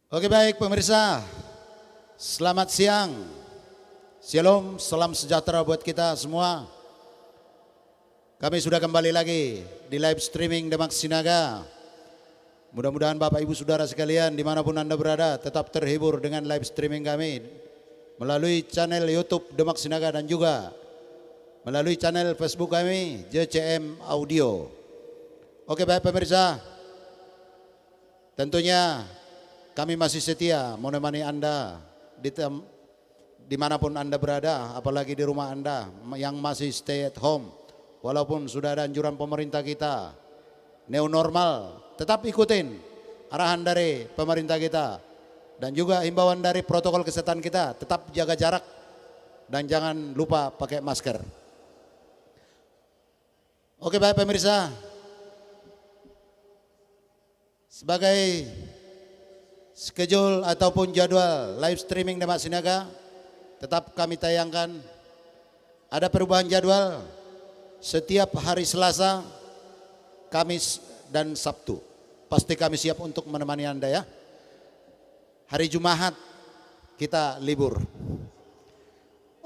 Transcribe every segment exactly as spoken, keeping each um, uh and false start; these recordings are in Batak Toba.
Oke, baik pemirsa, selamat siang. Shalom, salam sejahtera buat kita semua. Kami sudah kembali lagi di live streaming Demak Sinaga. Mudah-mudahan Bapak Ibu Saudara sekalian dimanapun Anda berada tetap terhibur dengan live streaming kami melalui channel YouTube Demak Sinaga dan juga melalui channel Facebook kami, J C M Audio. Oke, baik pemirsa, tentunya kami masih setia menemani Anda di tem- dimanapun Anda berada, apalagi di rumah Anda yang masih stay at home. Walaupun sudah ada anjuran pemerintah kita, new normal, tetap ikutin arahan dari pemerintah kita. Dan juga himbauan dari protokol kesehatan kita, tetap jaga jarak dan jangan lupa pakai masker. Oke, baik pemirsa. Sebagai schedule ataupun jadwal live streaming Demak Sinaga, tetap kami tayangkan. Ada perubahan jadwal setiap hari Selasa, Kamis, dan Sabtu. Pasti kami siap untuk menemani Anda, ya. Hari Jumat kita libur.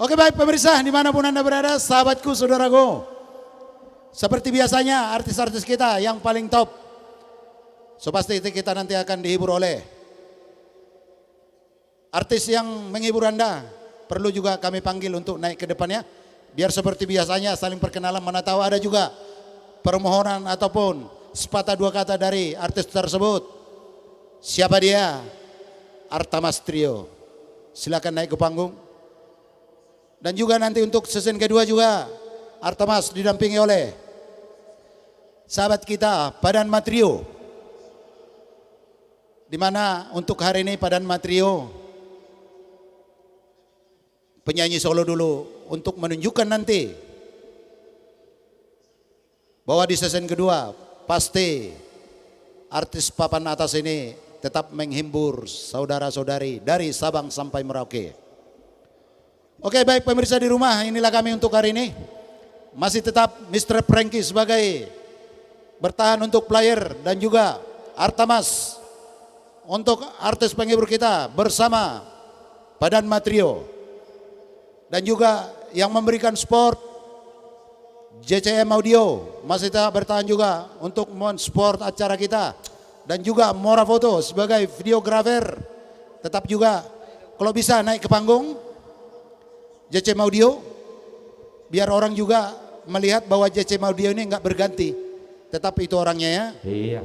Oke, baik pemirsa, dimanapun Anda berada, sahabatku, saudaraku. Seperti biasanya, artis-artis kita yang paling top. So pasti kita nanti akan dihibur oleh artis yang menghibur Anda. Perlu juga kami panggil untuk naik ke depannya. Biar seperti biasanya saling perkenalan, mana tahu ada juga permohonan ataupun sepatah dua kata dari artis tersebut. Siapa dia? Artamas Trio. Silakan naik ke panggung. Dan juga nanti untuk sesi kedua juga Artamas didampingi oleh sahabat kita, Padan Matrio. Di mana untuk hari ini Padan Matrio penyanyi solo dulu untuk menunjukkan nanti bahwa di season kedua pasti artis papan atas ini tetap menghibur saudara-saudari dari Sabang sampai Merauke. Oke, baik pemirsa di rumah, inilah kami untuk hari ini. Masih tetap Mister Frankie sebagai bertahan untuk player dan juga Artamas untuk artis penghibur kita bersama Padan Matrio. Dan juga yang memberikan support, J C M Audio, masih tetap bertahan juga untuk mensupport acara kita. Dan juga Mora Foto sebagai videographer, tetap juga kalau bisa naik ke panggung, J C M Audio, biar orang juga melihat bahwa J C M Audio ini nggak berganti, tetap itu orangnya, ya. Iya.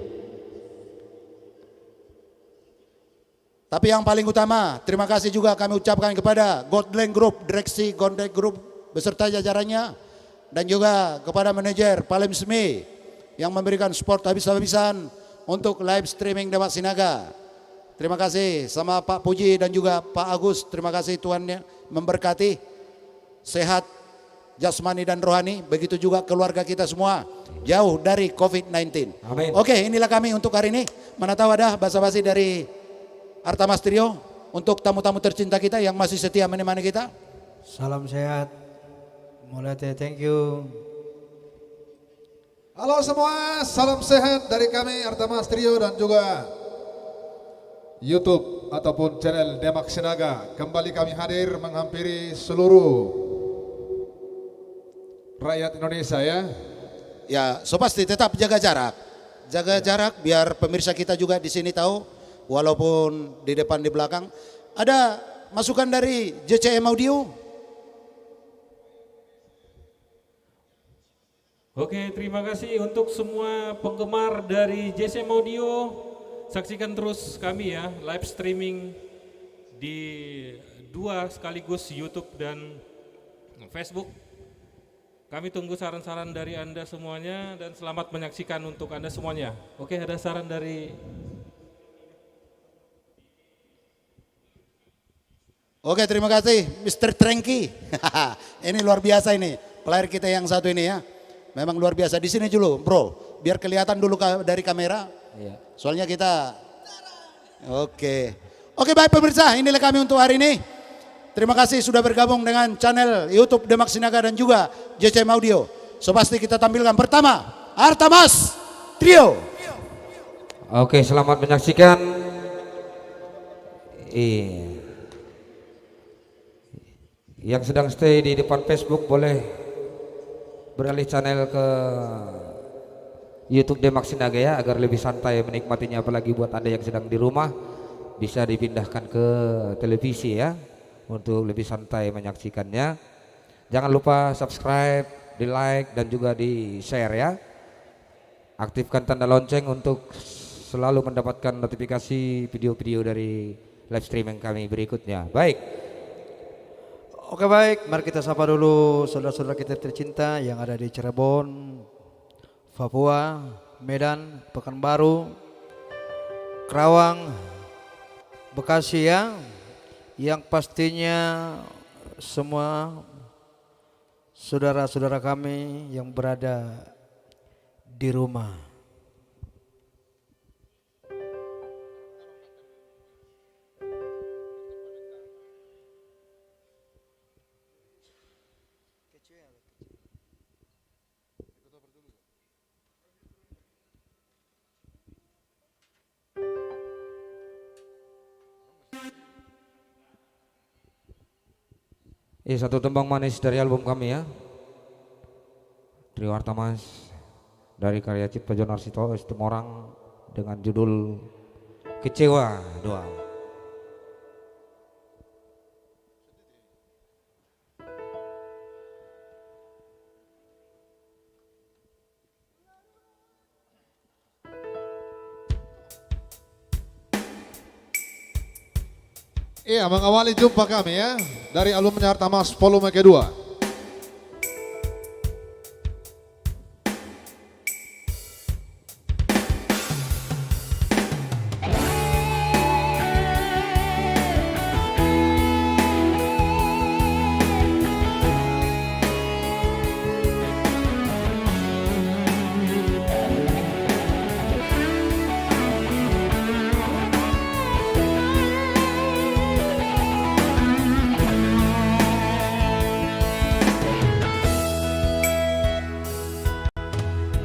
Tapi yang paling utama, terima kasih juga kami ucapkan kepada Godland Group, direksi Godland Group beserta jajarannya, dan juga kepada manajer Palem Semi yang memberikan support habis-habisan untuk live streaming Demak Sinaga. Terima kasih sama Pak Puji dan juga Pak Agus. Terima kasih, Tuhan memberkati. Sehat jasmani dan rohani, begitu juga keluarga kita semua jauh dari covid sembilan belas. Amin. Oke, inilah kami untuk hari ini. Mana tahu ada basa-basi dari Artamas Trio untuk tamu-tamu tercinta kita yang masih setia menemani kita. Salam sehat. Mauliate, thank you. Halo semua, salam sehat dari kami Artamas Trio dan juga YouTube ataupun channel Demak Sinaga. Kembali kami hadir menghampiri seluruh rakyat Indonesia, ya. Ya, so pasti tetap jaga jarak. Jaga jarak biar pemirsa kita juga di sini tahu, walaupun di depan, di belakang. Ada masukan dari J C M Audio? Oke, terima kasih untuk semua penggemar dari J C M Audio. Saksikan terus kami, ya, live streaming di dua sekaligus, YouTube dan Facebook. Kami tunggu saran-saran dari Anda semuanya dan selamat menyaksikan untuk Anda semuanya. Oke, ada saran dari Oke, terima kasih, Mister Trengki. Ini luar biasa ini, player kita yang satu ini, ya. Memang luar biasa. Di sini dulu, Bro, biar kelihatan dulu ka-, dari kamera. Iya. Soalnya kita, oke. Oke, baik pemirsa, inilah kami untuk hari ini. Terima kasih sudah bergabung dengan channel YouTube Demak Sinaga dan juga J C M Audio. So pasti kita tampilkan pertama, Artamas Trio. Oke, selamat menyaksikan. Iya. Yang sedang stay di depan Facebook boleh beralih channel ke YouTube Demak Sinaga ya, agar lebih santai menikmatinya, apalagi buat Anda yang sedang di rumah, bisa dipindahkan ke televisi ya, untuk lebih santai menyaksikannya. Jangan lupa subscribe, di-like, dan juga di-share ya. Aktifkan tanda lonceng untuk selalu mendapatkan notifikasi video-video dari live streaming kami berikutnya. Baik. Oke, baik, mari kita sapa dulu saudara-saudara kita tercinta yang ada di Cirebon, Papua, Medan, Pekanbaru, Karawang, Bekasi ya. Yang pastinya semua saudara-saudara kami yang berada di rumah. Eh, satu tembang manis dari album kami ya. Trio Artamas dari karya Cipta Jonar Sito Situmorang dengan judul Kecewa Doang. Iya, mengawali jumpa kami ya, dari albumnya Artamas volume kedua.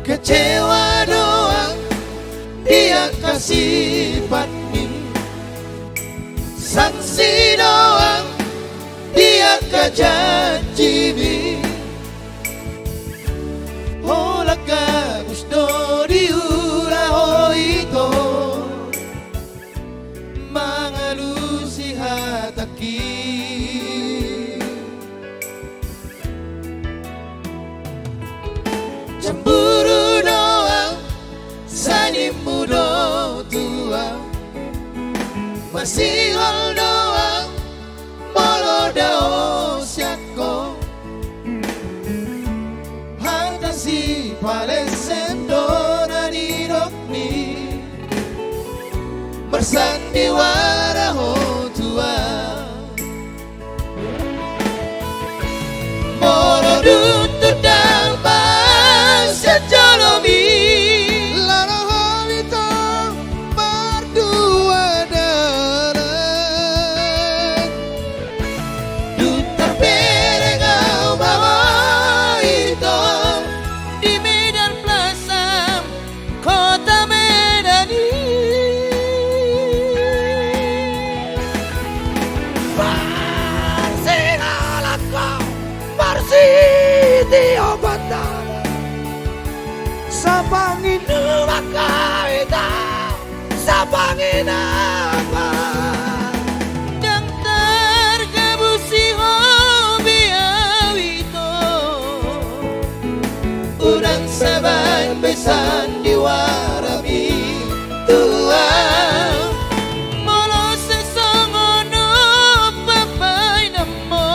Kecewa doang di angka sipat ni, sangsi doang di angka janji ni. Holan gabus do diula ho ito mangalusi hatangki. Cemburu doang sanimu do tulang, masihol doang molo dao sian ho. Hata sipalesem do na nidok ni, marsandiwara ho tulang. Molo dung tundal ma sian jolomi, laho ho ito mardua dalan. Dung tarbereng au ma ho ito di Medan Plaza, Kota Medan i. Marsingalan ho, marsitio pandangan, sapanginuman ho ito, sapanginuman. Ndang targabusi ho be au ito, unang sabaen be sandiwarami tulang. Molo sai songon on pambaenanmu,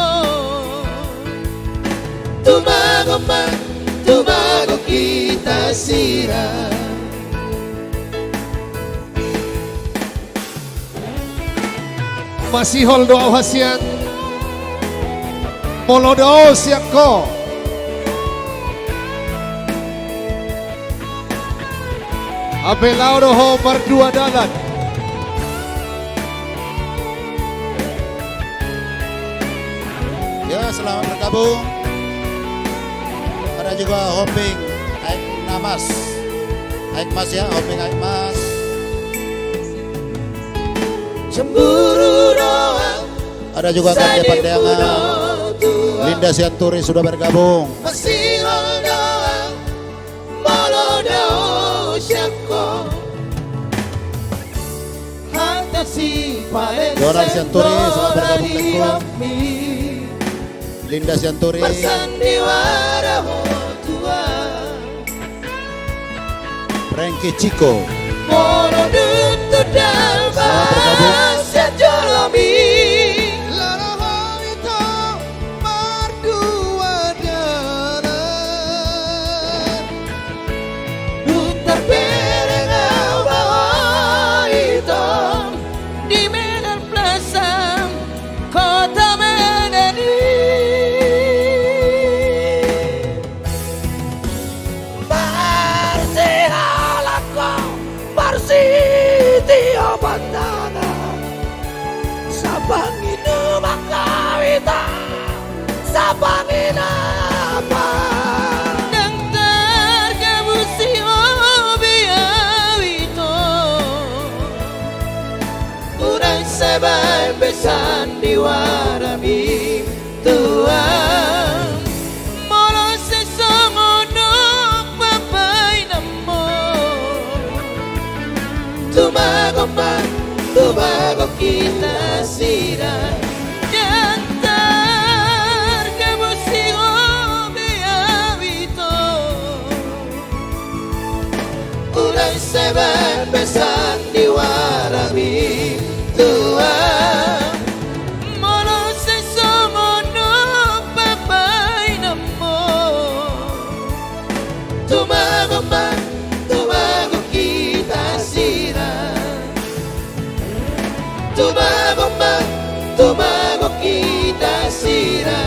tumagon ma, tumagon hita sira. Masihol do au hasian molo dao sian ho. Hape laho do ho mardua dalan. Ya, selamat bergabung. Ada juga Hoping Aik Namas. Aik Mas ya, Hoping Aik Mas. Cemburu Ada juga Ganda Pandeangan. Linda Sianturi sudah bergabung. Masihol doang molo dao sian ho. Hata si paresan Donald Sianturi, selamat bergabung, Tengku. Linda Sianturi. Bersandiwara ho Tuhan. Frankie Ciko. Molo dung tu dalma. Selamat bergabung. Sian jolomi. Laho ito mardua dalan. Dung tarbereng au ba ho ito. Di Medan Plaza, kota Medan i. Marsihalak ho, marsitio pandangan. Sapang i nunga mangkawita, sapang i napa. Ndang targabusi ho be au ito. Unang sai baen be sandiwarami, Tuhan. Molo sai songon on papainanmu. Tumagon ma, tumagon hita nasida. Ndang targabusi ho be au ito. Unang sai baen be sandiwarami, Tuhan. Molo sai songon on papainanmu. Tumagon ma, tumagon hita nasida. Tumagon ma, tumagon hita nasida.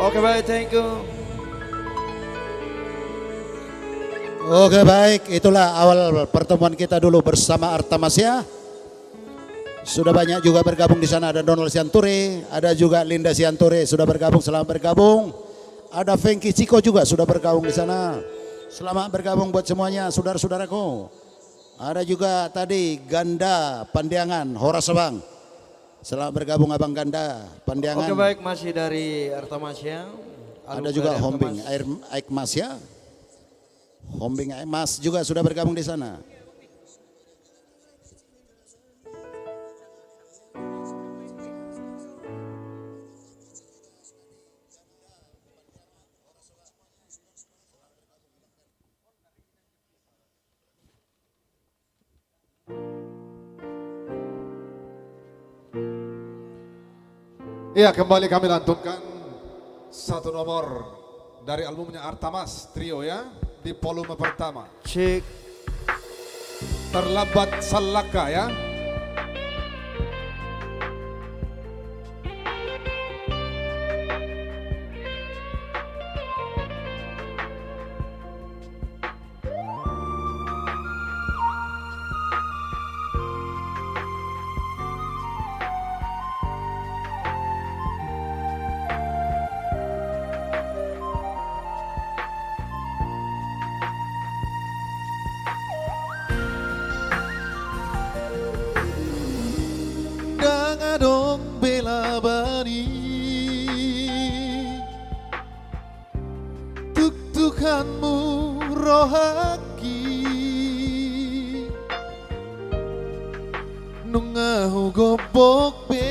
Oke, baik, thank you. Oke, baik, itulah awal pertemuan kita dulu bersama Artamasia. Sudah banyak juga bergabung di sana, ada Donald Sianturi, ada juga Linda Sianturi, sudah bergabung, selamat bergabung. Ada Frankie Ciko juga sudah bergabung di sana. Selamat bergabung buat semuanya, saudara-saudaraku. Ada juga tadi Ganda Pandeangan, horas, Abang. Selamat bergabung, Abang Ganda Pandeangan. Oke, baik, masih dari Artamasia. Ada juga Hombing, Air, Aik Mas, ya. Hombing Aik Mas juga sudah bergabung di sana. Iya, kembali kami lantunkan satu nomor dari albumnya Artamas Trio, ya, di volume pertama. Cek. Terlambat salangkah, ya. Ndang adong be laban i. Tuktukanmu rohangki, nunga hugombok be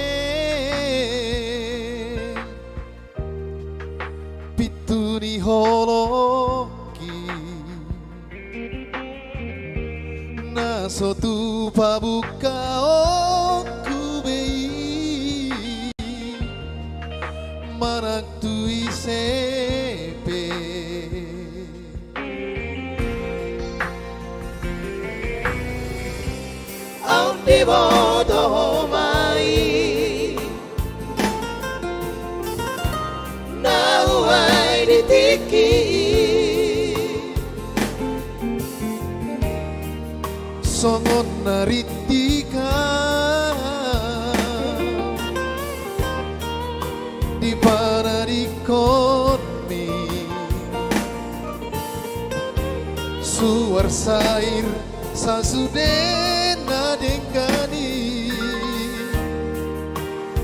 pintu ni holongki. Na so tu pabungkaonku be i, manang tu ise pe. Aut diboto ho ma i, na huae di tingki i. Songon na rintik au di panadingkonmi, suar sair sasude na denggan i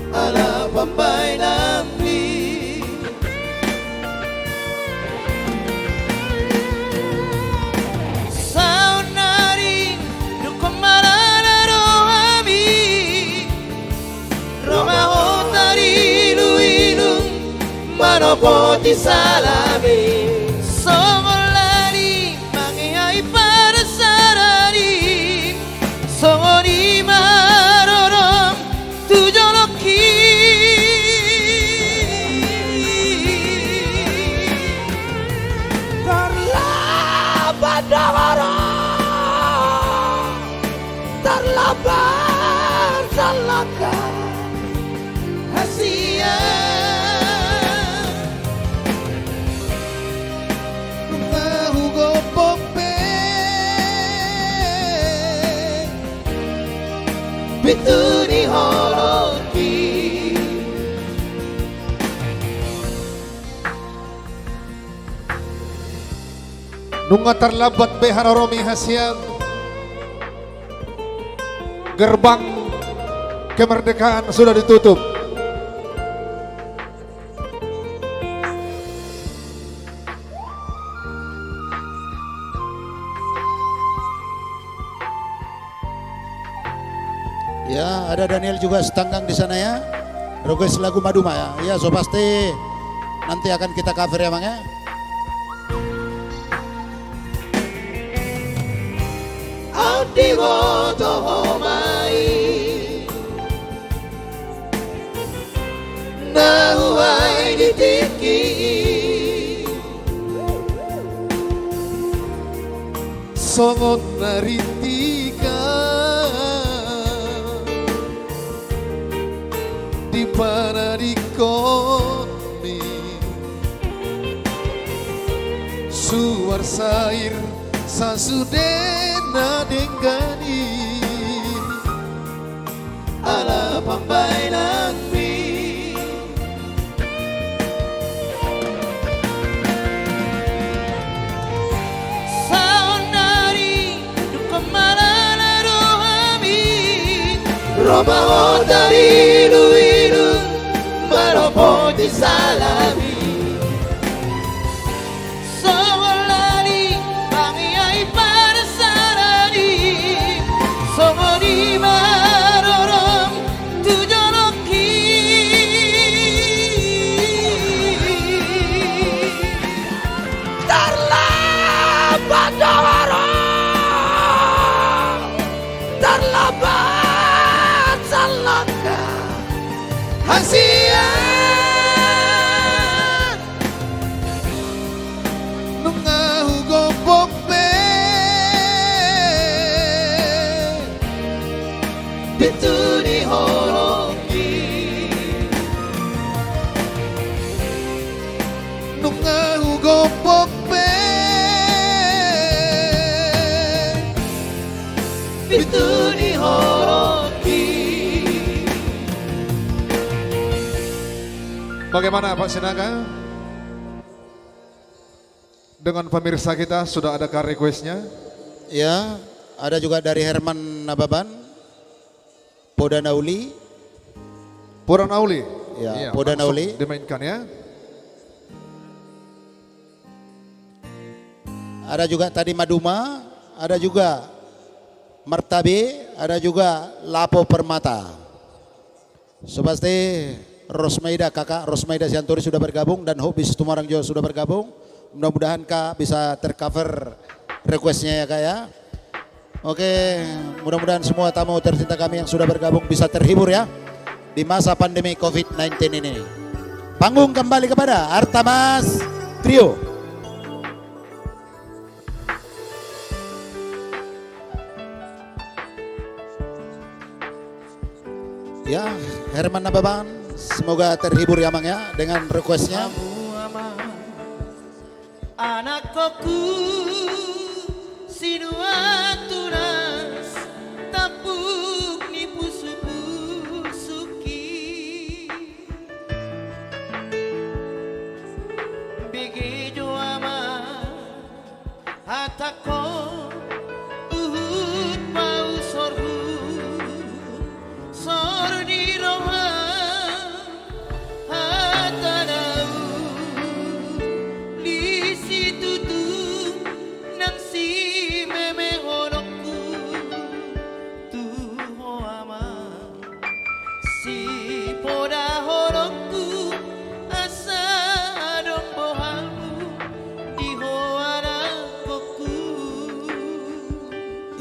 ala pambahenanmi. Saonnari dung marana rohami, ro ma ho tariluilu manopoti salami. Songon lali mangeai pansaranmi, songon i ma rorong tu jolongki. Tarlambat do ho ro, tarlambat salangkah, hasian. Nunga hugompok pe pintu ni holongki. Nunga tarlambat be haroromi, hasian. Gerbang kemerdekaan sudah ditutup. Ya, ada Daniel juga Sitanggang di sana ya. Request lagu Maduma ya. Ya, so pasti nanti akan kita cover ya, Mang ya. Au diboto ho ma i na huae di tingki i. Songon na rintik an di panadingkonmi, suar sair sasude na denggan i ala pambahenanmi. Saonnari dung marana rohami, ro ma ho tariluilu manopoti salami. Songon lali mangeai pansaranmi, songon i ma rorong tu jolongki. Tarlambat do ho ro, tarlambat salangkah, hasian. Nunga hugompok pe pintu ni holongki. Nunga hugompok pe pintu ni holongki. Bagaimana, Pak Sinaga? Dengan pemirsa kita, sudah adakah request-nya? Ya, ada juga dari Herman Nababan, Poda na Uli. Poda na Uli? Ya, ya, Poda na Uli. Langsung dimainkan ya. Ada juga tadi Maduma, ada juga Martabe, ada juga Lapo Permata. So pasti Rosmaida, Kakak Rosmaida Sianturi sudah bergabung dan Hobi Situmorang juga sudah bergabung. Mudah-mudahan Kak bisa tercover request-nya ya, Kak ya. Oke, mudah-mudahan semua tamu tercinta kami yang sudah bergabung bisa terhibur ya di masa pandemi covid sembilan belas ini. Panggung kembali kepada Artamas Trio. Ya, Herman Nababan, semoga terhibur ya, Mang, ya, dengan request-nya. Hamu amang, anak kosku, sinuan tunas, tampuk ni pusuk-pusukki. Bege jo amang, hatangkon huhut pausorhu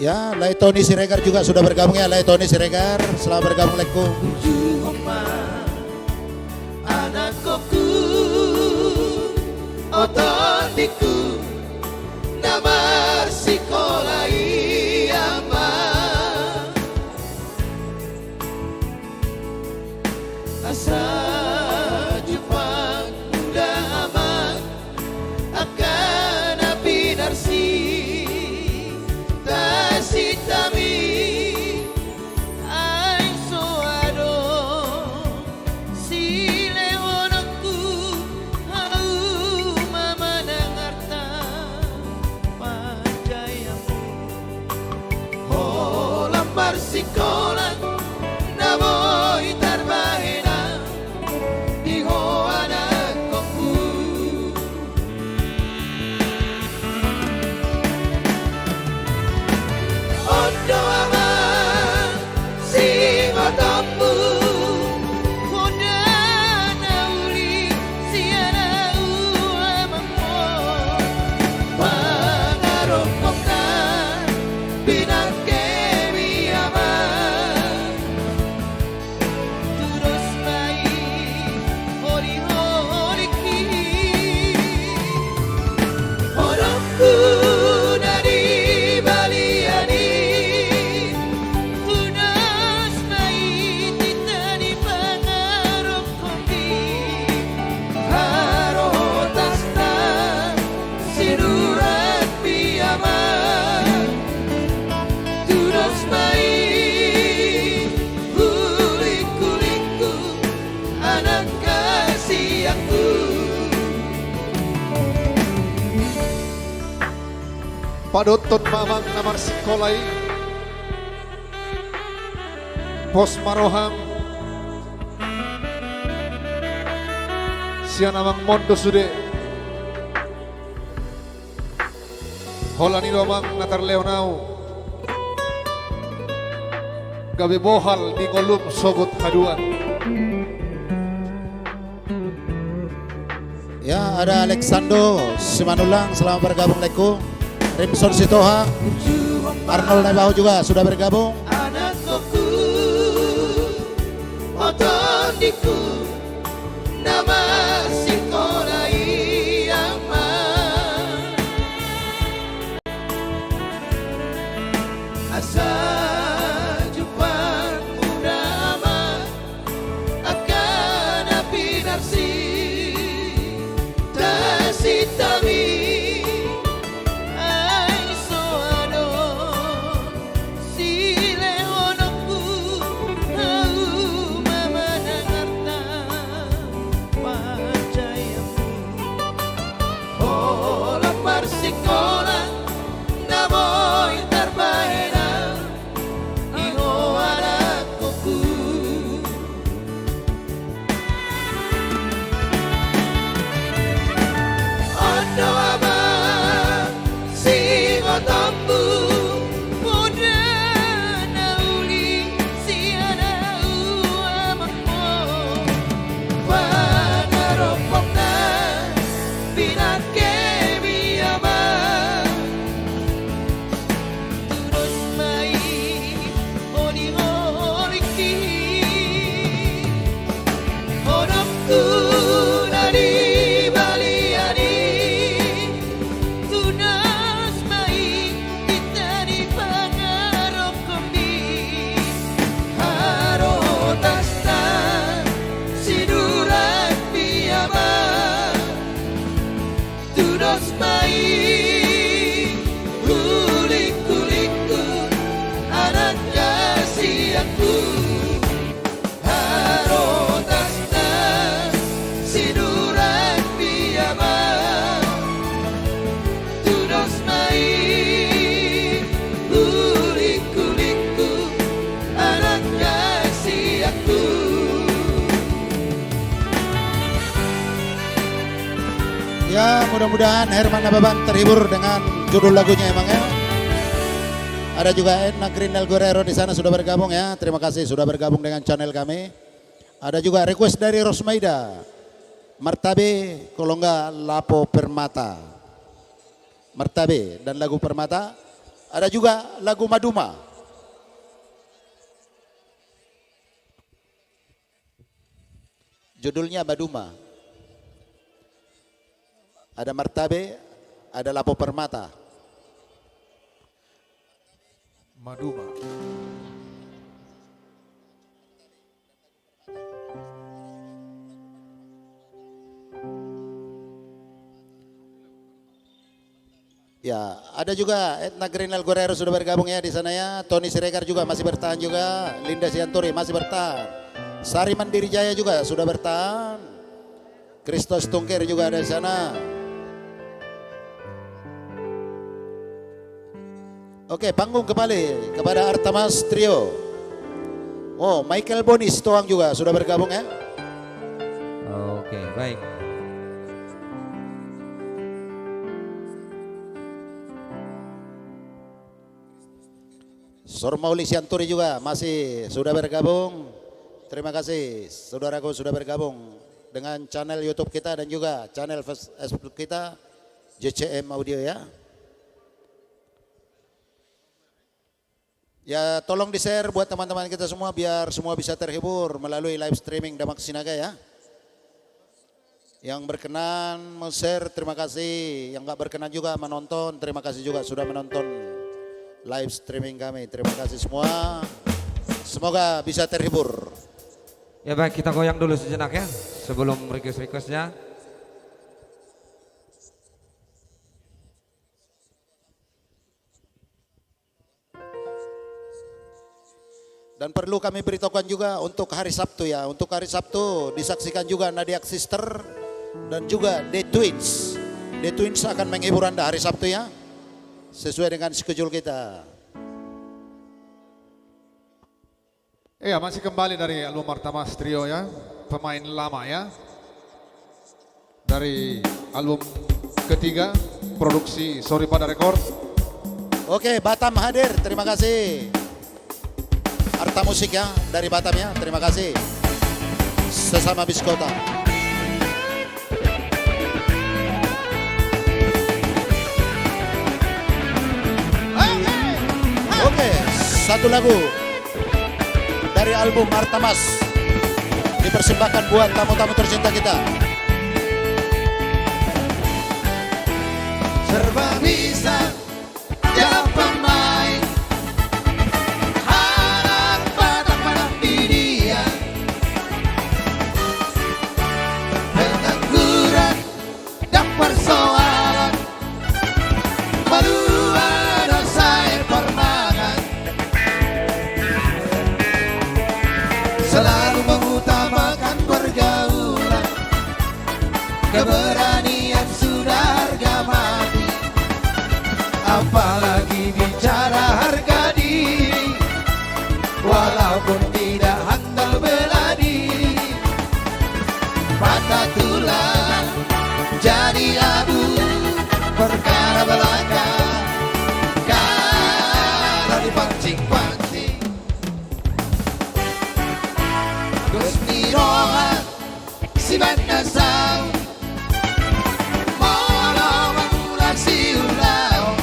Ya, Lae Tony Siregar juga sudah bergabung ya, Lae Tony Siregar, selamat bergabung, Laengku. Tujuh ma anakkonku, o tondiku, na marsikola i, Amang. Asa jumpang muna, Amang, angka na pinarsinta sintami. Ai so adong silehononku, hamu ma manang arta, panjaeanmu. Holan marsikola na boi tarbahen di ho, anakkonku. On do, Amang, sibotoonmu, poda na uli sian ahu, Amang, on pangaropokna, pinangkemi, Amang. Tudos ma i, holiholi, holongku na di balian i. Tudos ma i, titani pangaropokmi, harotasna sinuratmi, Amang. Tudos ma i, hulingkulingku, anak hasianku. Padothon ma, Amang, na marsikola i. Pos ma roham. Sian amangmon do sude. Holan i do, Amang, na tarlehon ahu, gabe bohal di ngolum sogot haduan. Ya, ada Alexando Simanullang, selamat bergabung, Laengku. Rimson Sitoha, Arnold Naibaho juga sudah bergabung. Anakkonku, o tondiku, na marsikola i, Amang. Asa jumpang muna, Amang, angka na pinarsinta sintami. Ai so adong silehononku, hamu ma manang arta, panjaeanmu. Holan marsikola na boi tarbahen di ho, anakkonku. On do, Amang, sibotoonmu, poda na uli sian ahu, Amang, on pangaropokna, pinangkemi, Amang. Tudos ma i, holiholi, holongku na di balian i. Tudos ma i, titani pangaropokmi, harotasna sinuratmi, Amang. Tudos ma i, hulingkulingku, anak hasianku. Harotasna sinuratmi, Amang. Tudos ma i, hulingkulingku, anak hasianku. Ya, mudah-mudahan Herman Nababan terhibur dengan judul lagunya, Amang, ya. Ada juga Edna Grindal Guerrero di sana sudah bergabung, ya. Terima kasih sudah bergabung dengan channel kami. Ada juga request dari Rosmaida, Martabe, kalau enggak Lapo Permata. Martabe dan lagu Permata. Ada juga lagu Maduma. Judulnya Maduma. Ada Martabe, ada Lapo Permata. Maduma. Ya, ada juga Etna Grenal Guerrero sudah bergabung ya di sana ya. Tony Siregar juga masih bertahan juga. Linda Sianturi masih bertahan. Sari Mandiri Jaya juga sudah bertahan. Christos Tungkir juga ada di sana. Oke, panggung kembali kepada Artamas Trio. Oh, Michael Bonis Toang juga sudah bergabung ya. Oke, baik. Sormauli Sianturi juga masih sudah bergabung. Terima kasih saudaraku sudah bergabung dengan channel YouTube kita dan juga channel Fes-, Facebook kita, J C M Audio ya. Ya, tolong di-share buat teman-teman kita semua biar semua bisa terhibur melalui live streaming Damak Sinaga ya. Yang berkenan men-share, terima kasih. Yang nggak berkenan juga menonton, terima kasih juga sudah menonton live streaming kami. Terima kasih semua. Semoga bisa terhibur. Ya baik, kita goyang dulu sejenak ya, sebelum request-requestnya. Dan perlu kami beritahukan juga untuk hari Sabtu ya. Untuk hari Sabtu disaksikan juga Nadiak Sister dan juga The Twins. The Twins akan menghibur Anda hari Sabtu ya. Sesuai dengan schedule kita. Iya, masih kembali dari album Artamas Trio ya. Pemain lama ya. Dari album ketiga, produksi Soripada Record. Oke, Batam hadir, terima kasih. Arta Musik ya, dari Batam ya, terima kasih. Sesama Biskota. Oke, satu lagu dari album Artamas dipersembahkan buat tamu-tamu tercinta kita. Serba bisa dalam bermain, harap patah menang di dia. Pengangguran dan persoalan, malua dosa permangan, selalu mengutamakan pergaulan, keberanian sudah harga mati, apalagi bicara harga diri, walaupun tidak handal bela diri. Patah tulang jadi abu, perkara belaka kalau dipancing-pancing. Dos ni roha si banda sau, molo mangula si ulaon.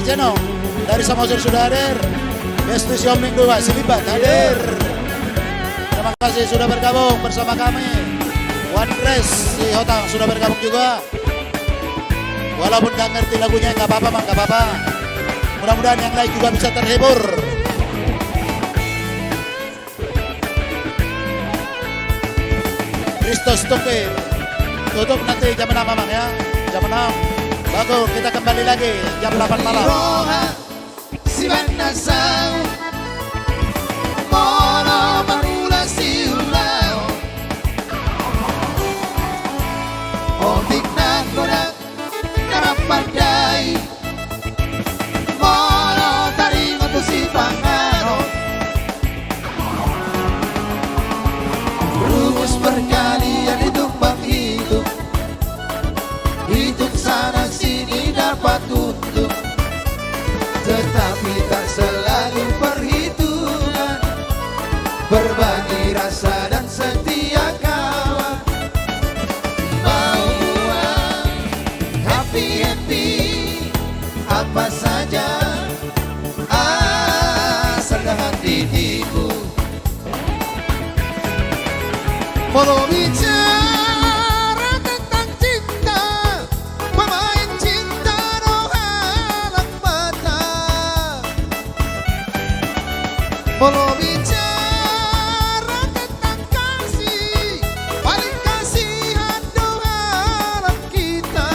Jeno dari Samosir sudah hadir. Besti Sihombing dua, Silibat hadir. Terima kasih sudah bergabung bersama kami. Wandres Sihotang sudah bergabung juga. Walaupun nggak ngerti lagunya, nggak apa-apa, Mang, nggak apa-apa. Mudah-mudahan yang lain juga bisa terhibur. Kristus Tungkir. Tutup nanti jam enam, Amang, ya. Jam enam. Bagus, kita kembali lagi jam delapan malam. Roha si bana sau, molo mangula siulaon. Otik nanggo na na marpandai, molo taringot tu sipanganon. Rumus perkalian hitung menghitung, hitung sana sini dapat untung, tetapi tak selalu perhitungan. Berbagi rasa dan setia kawan. Mau uang, happy, happy, apa saja, asal dengan diriku. Molo bicara tentang cinta, pemain cinta do halak Batak. Molo bicara tentang kasih, paling kasihan do halak kita.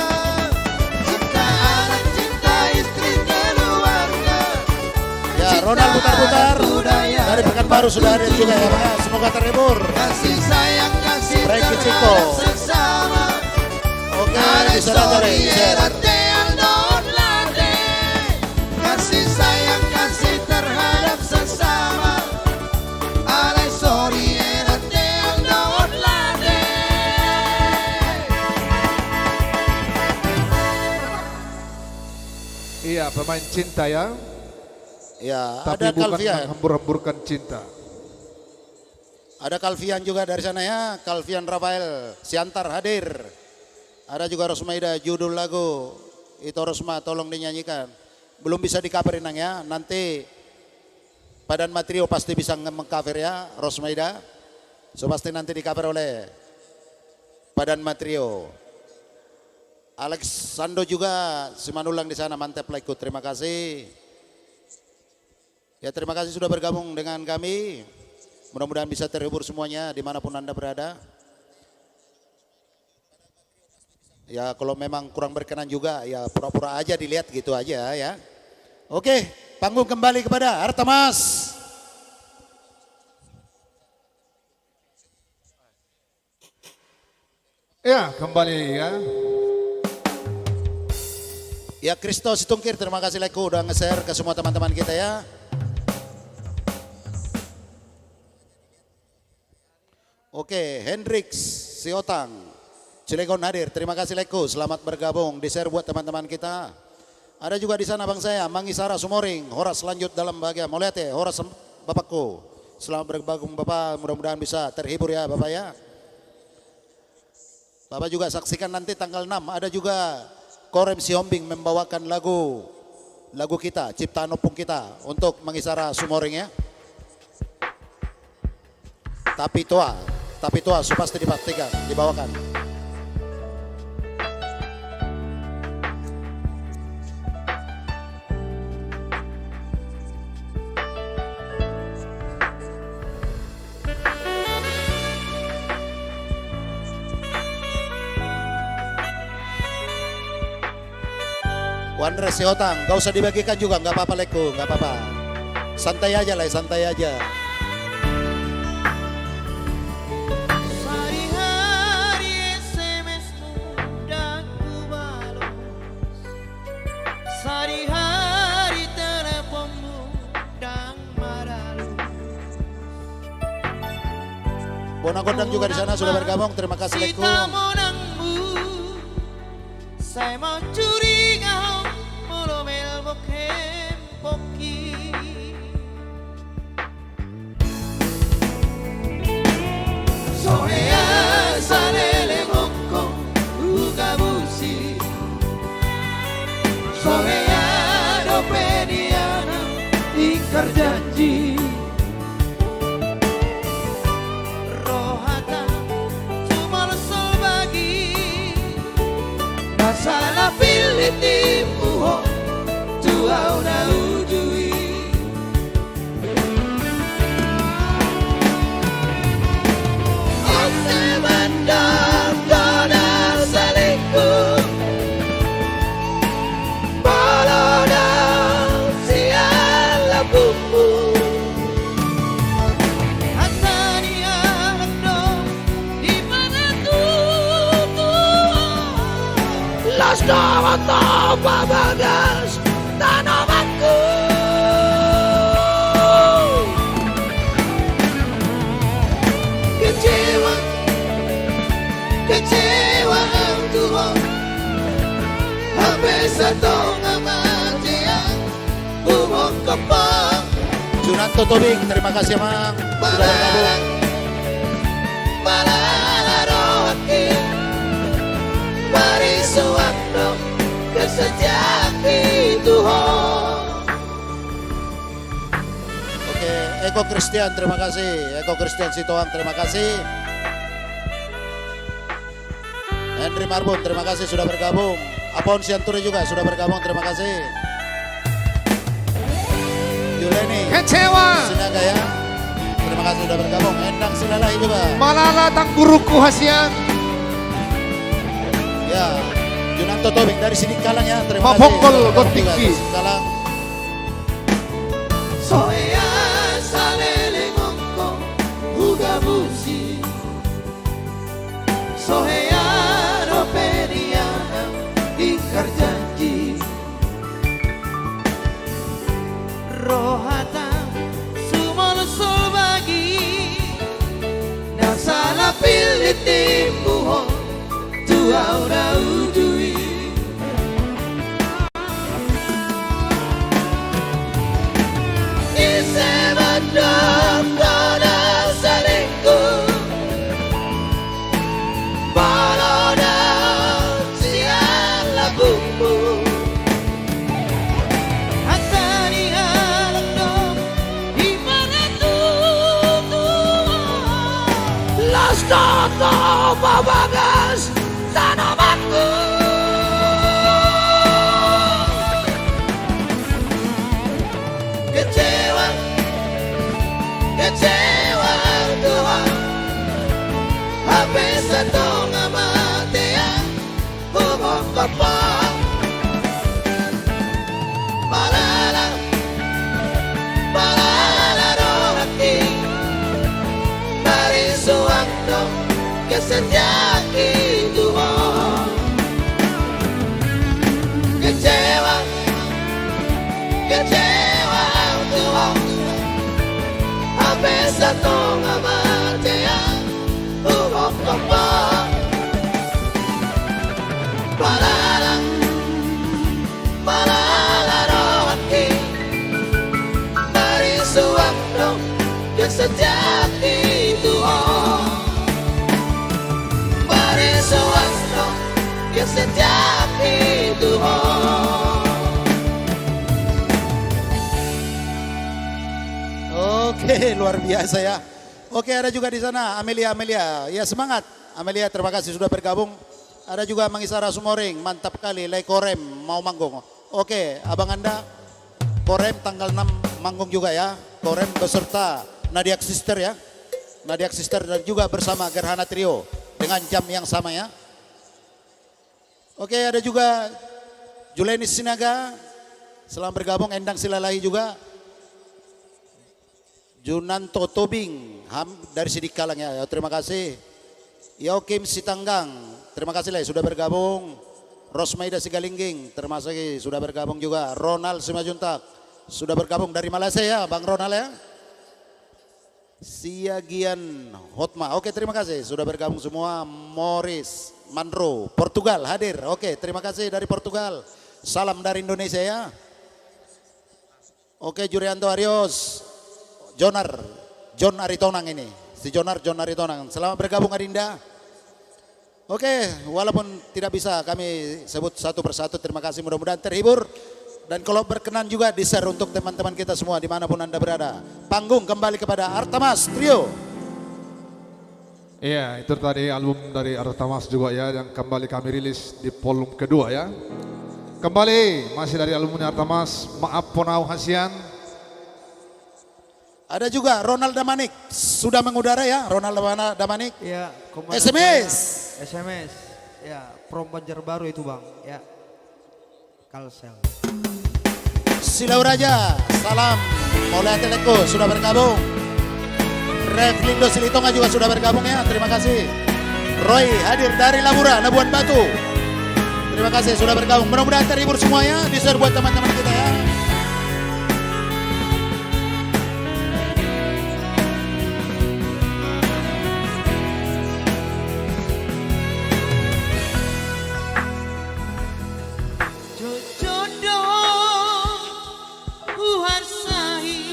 Cinta anak, cinta istri, keluarga. Ya, Ronald Butarbutar dari Pekanbaru sudah hadir juga ya, Bang, ya. Semoga terhibur. Kasih sayang, kasih terhadap sesama. Oke, bisa saja, Ray. Share. Kasih sayang, kasih terhadap sesama. Alai sori erat deal dohot lade. Iya, pemain cinta ya. Ya, tapi ada bukan Kalfian. Menghambur-hamburkan cinta. Ada Kalfian juga dari sana ya, Kalfian Rafael Siantar hadir. Ada juga Rosmaida, judul lagu Ito Rosma, tolong dinyanyikan. Belum bisa di-cover, Inang, ya. Nanti Padan Matrio pasti bisa nge-, meng-cover ya, Rosmaida. So pasti nanti di-cover oleh Padan Matrio. Alex Sando juga, Simanullang di sana, mantap, laiku. Terima kasih. Ya, terima kasih sudah bergabung dengan kami. Mudah-mudahan bisa terhibur semuanya dimanapun Anda berada. Ya, kalau memang kurang berkenan juga, ya pura-pura aja dilihat gitu aja ya. Oke, panggung kembali kepada Artamas. Ya, kembali ya. Ya, Kristo Situngkir, terima kasih laiku udah nge-share ke semua teman-teman kita ya. Oke, Hendrik Siotang, Cilegon hadir. Terima kasih laiku, selamat bergabung, di-share buat teman-teman kita. Ada juga di sana Bang saya, Mangisara Sumoring, horas lanjut dalam bahagia. Mauliate, horas bapakku. Selamat bergabung Bapak, mudah-mudahan bisa terhibur ya Bapak ya. Bapak juga saksikan nanti tanggal enam ada juga Korem Sihombing membawakan lagu, lagu kita, ciptaan ompung kita untuk Mangisara Sumoring ya. Tapi toa, tapi toa, so pasti dipraktikan, dibawakan. Wandres Siotang, nggak usah dibagikan juga, nggak apa-apa laiku, nggak apa-apa. Santai aja lah, santai aja. Sadihari S M S-mu ndang hubalos, sadihari teleponmu ndang Bona Gondang juga di sana sudah bergabung. Terima kasih laiku. Sai mancuriga ho molo melbok hempokki. So hea saleleng ongko hugabusi. So hea do Au na uju i. Ose mandok na salingkuh. Molo na sian lambungmu. Hata ni anak do di mana tutu. Las do ho tu bagas tanomanku. Kecewa, kecewa au tu ho. Hape satonga mate au. Junanto Tobing, terima kasih, Amang, sudah bergabung. Malala rohangki, marisuang do kesetiaanki tu ho. Oke, Eko Christian, terima kasih. Eko Christian Sitohang, terima kasih. Henry Marbun, terima kasih sudah bergabung. Apon Sianturi juga sudah bergabung, terima kasih. Yuleni. Kecewa. Sinaga ya. Terima kasih sudah bergabung. Endang Silalahi juga. Malala tangguruku hasian. Ya. Junanto Tobing dari Sidikalang ya. Terima kasih. Mapongkol sudah bergabung juga gotikki. Dari Sidikalang. So hea saleleng on ho hugabusi. So hea dope nian ingkar janji. Rohata sumolsol bagi na sala pillit timpuhon tu au na uju i. Ise mandok na salingkuh. Molo na sian lambungmu. Hata ni anak do di mana tutu. Las do ho tu bagas tanomanku. Kecewa, kecewa au tu ho. Hape satonga mate au. Huboto ho. Malala, malala rohangki. Marisuang do kesetiaanki tu ho. Kecewa, kecewa au tu ho. Hape satonga mate au. Huboto ho. Malala, malala rohangki. Marisuang do kesetiaanki tu ho. Marisuang do kesetiaanki tu ho. Oke, luar biasa ya. Oke, ada juga di sana Amelia, Amelia. Ya, semangat. Amelia, terima kasih sudah bergabung. Ada juga Mangisara Sumoring, mantap kali, Lai Korem, mau manggung. Oke, Abang Anda, Korem tanggal enam manggung juga ya. Korem beserta Nadiak Sister ya. Nadiak Sister dan juga bersama Gerhana Trio dengan jam yang sama ya. Oke, ada juga Julenis Sinaga, selamat bergabung, Endang Silalahi juga. Junanto Tobing, ham, dari Sidikalang ya, ya, terima kasih. Yokim Sitanggang, terima kasih Lai, sudah bergabung. Rosmaida Sigalingging, terima kasih sudah bergabung juga. Ronald Simanjuntak, sudah bergabung dari Malaysia ya, Bang Ronald ya. Siagian Hotma. Oke, terima kasih sudah bergabung semua. Morris Manro, Portugal hadir. Oke, terima kasih dari Portugal. Salam dari Indonesia ya. Oke, Jurianto Arios. Jonar, John Aritonang ini. Si Jonar, John Aritonang. Selamat bergabung, Adinda. Oke, walaupun tidak bisa kami sebut satu persatu, terima kasih, mudah-mudahan terhibur. Dan kalau berkenan juga di-share untuk teman-teman kita semua dimanapun Anda berada. Panggung kembali kepada Artamas Trio. Iya, itu tadi album dari Artamas juga ya, yang kembali kami rilis di volume kedua ya. Kembali, masih dari alumni Artamas, Maaf Pona Au Hasian. Ada juga Ronald Damanik, sudah mengudara ya, Ronald Dama-, Damanik. Ya, komandan S M S. Saya S M S. Ya, from Banjarbaru itu, Bang. Ya. Kalsel. Silau Raja, salam. Mauliate Lengku sudah bergabung. Reflindo Silitonga juga sudah bergabung ya, terima kasih. Roy hadir dari Labura, Labuan Batu. Terima kasih sudah bergabung. Mudah-mudahan terhibur semuanya, di-share buat teman-teman kita ya. Jotjot do huarsai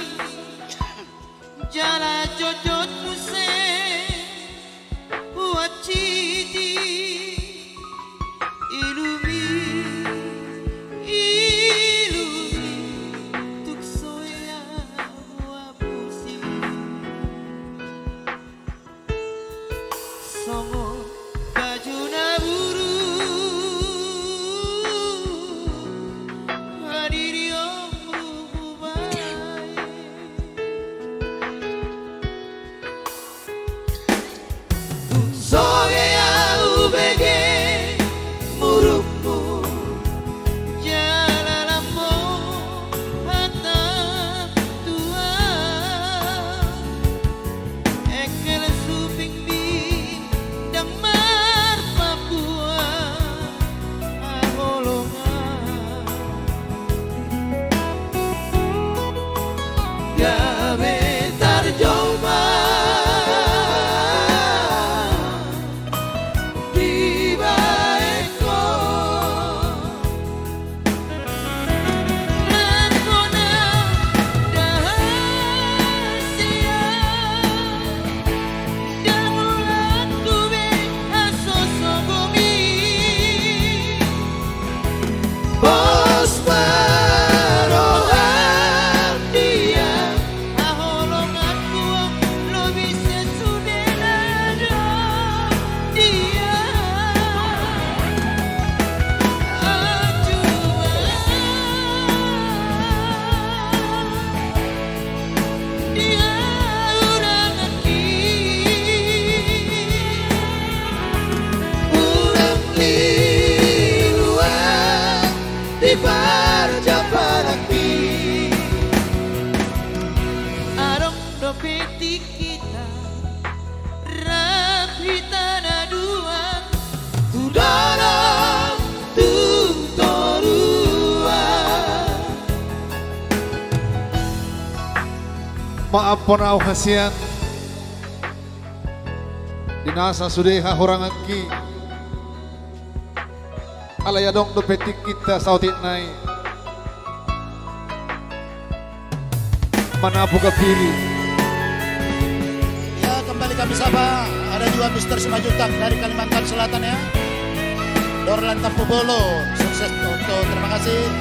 jala jotjot muse huansiti, ilumi, ilumi, tung soya huapusi. Songon baju na buruk, hadiri ompu hubaen. Tung songon i ahu bege murukmu, jala lambok hata tua. Engkel suping bintang marpapuan haholongan. Gabe tarjolma dibaen ho. Nangkona dahasian, dang ulang tu be hasosogom i. Pos ma roham dia, haholonganku, lobi sesude na dong dia. Anju ma dia uranganki. Unang lilu au di parjambaranki. Adong dope tingkita rap hita na dua tu dolok tu toruan. Maaf pona au hasian di nasa sude hahuranganki. Alai adong dope tingkinta saotik nai manapuka pili. Ya, kembali kami sapa, ada juga Mister Simanjuntak dari Kalimantan Selatan ya. Dorlan Tampubolo, sukses untuk, terima kasih.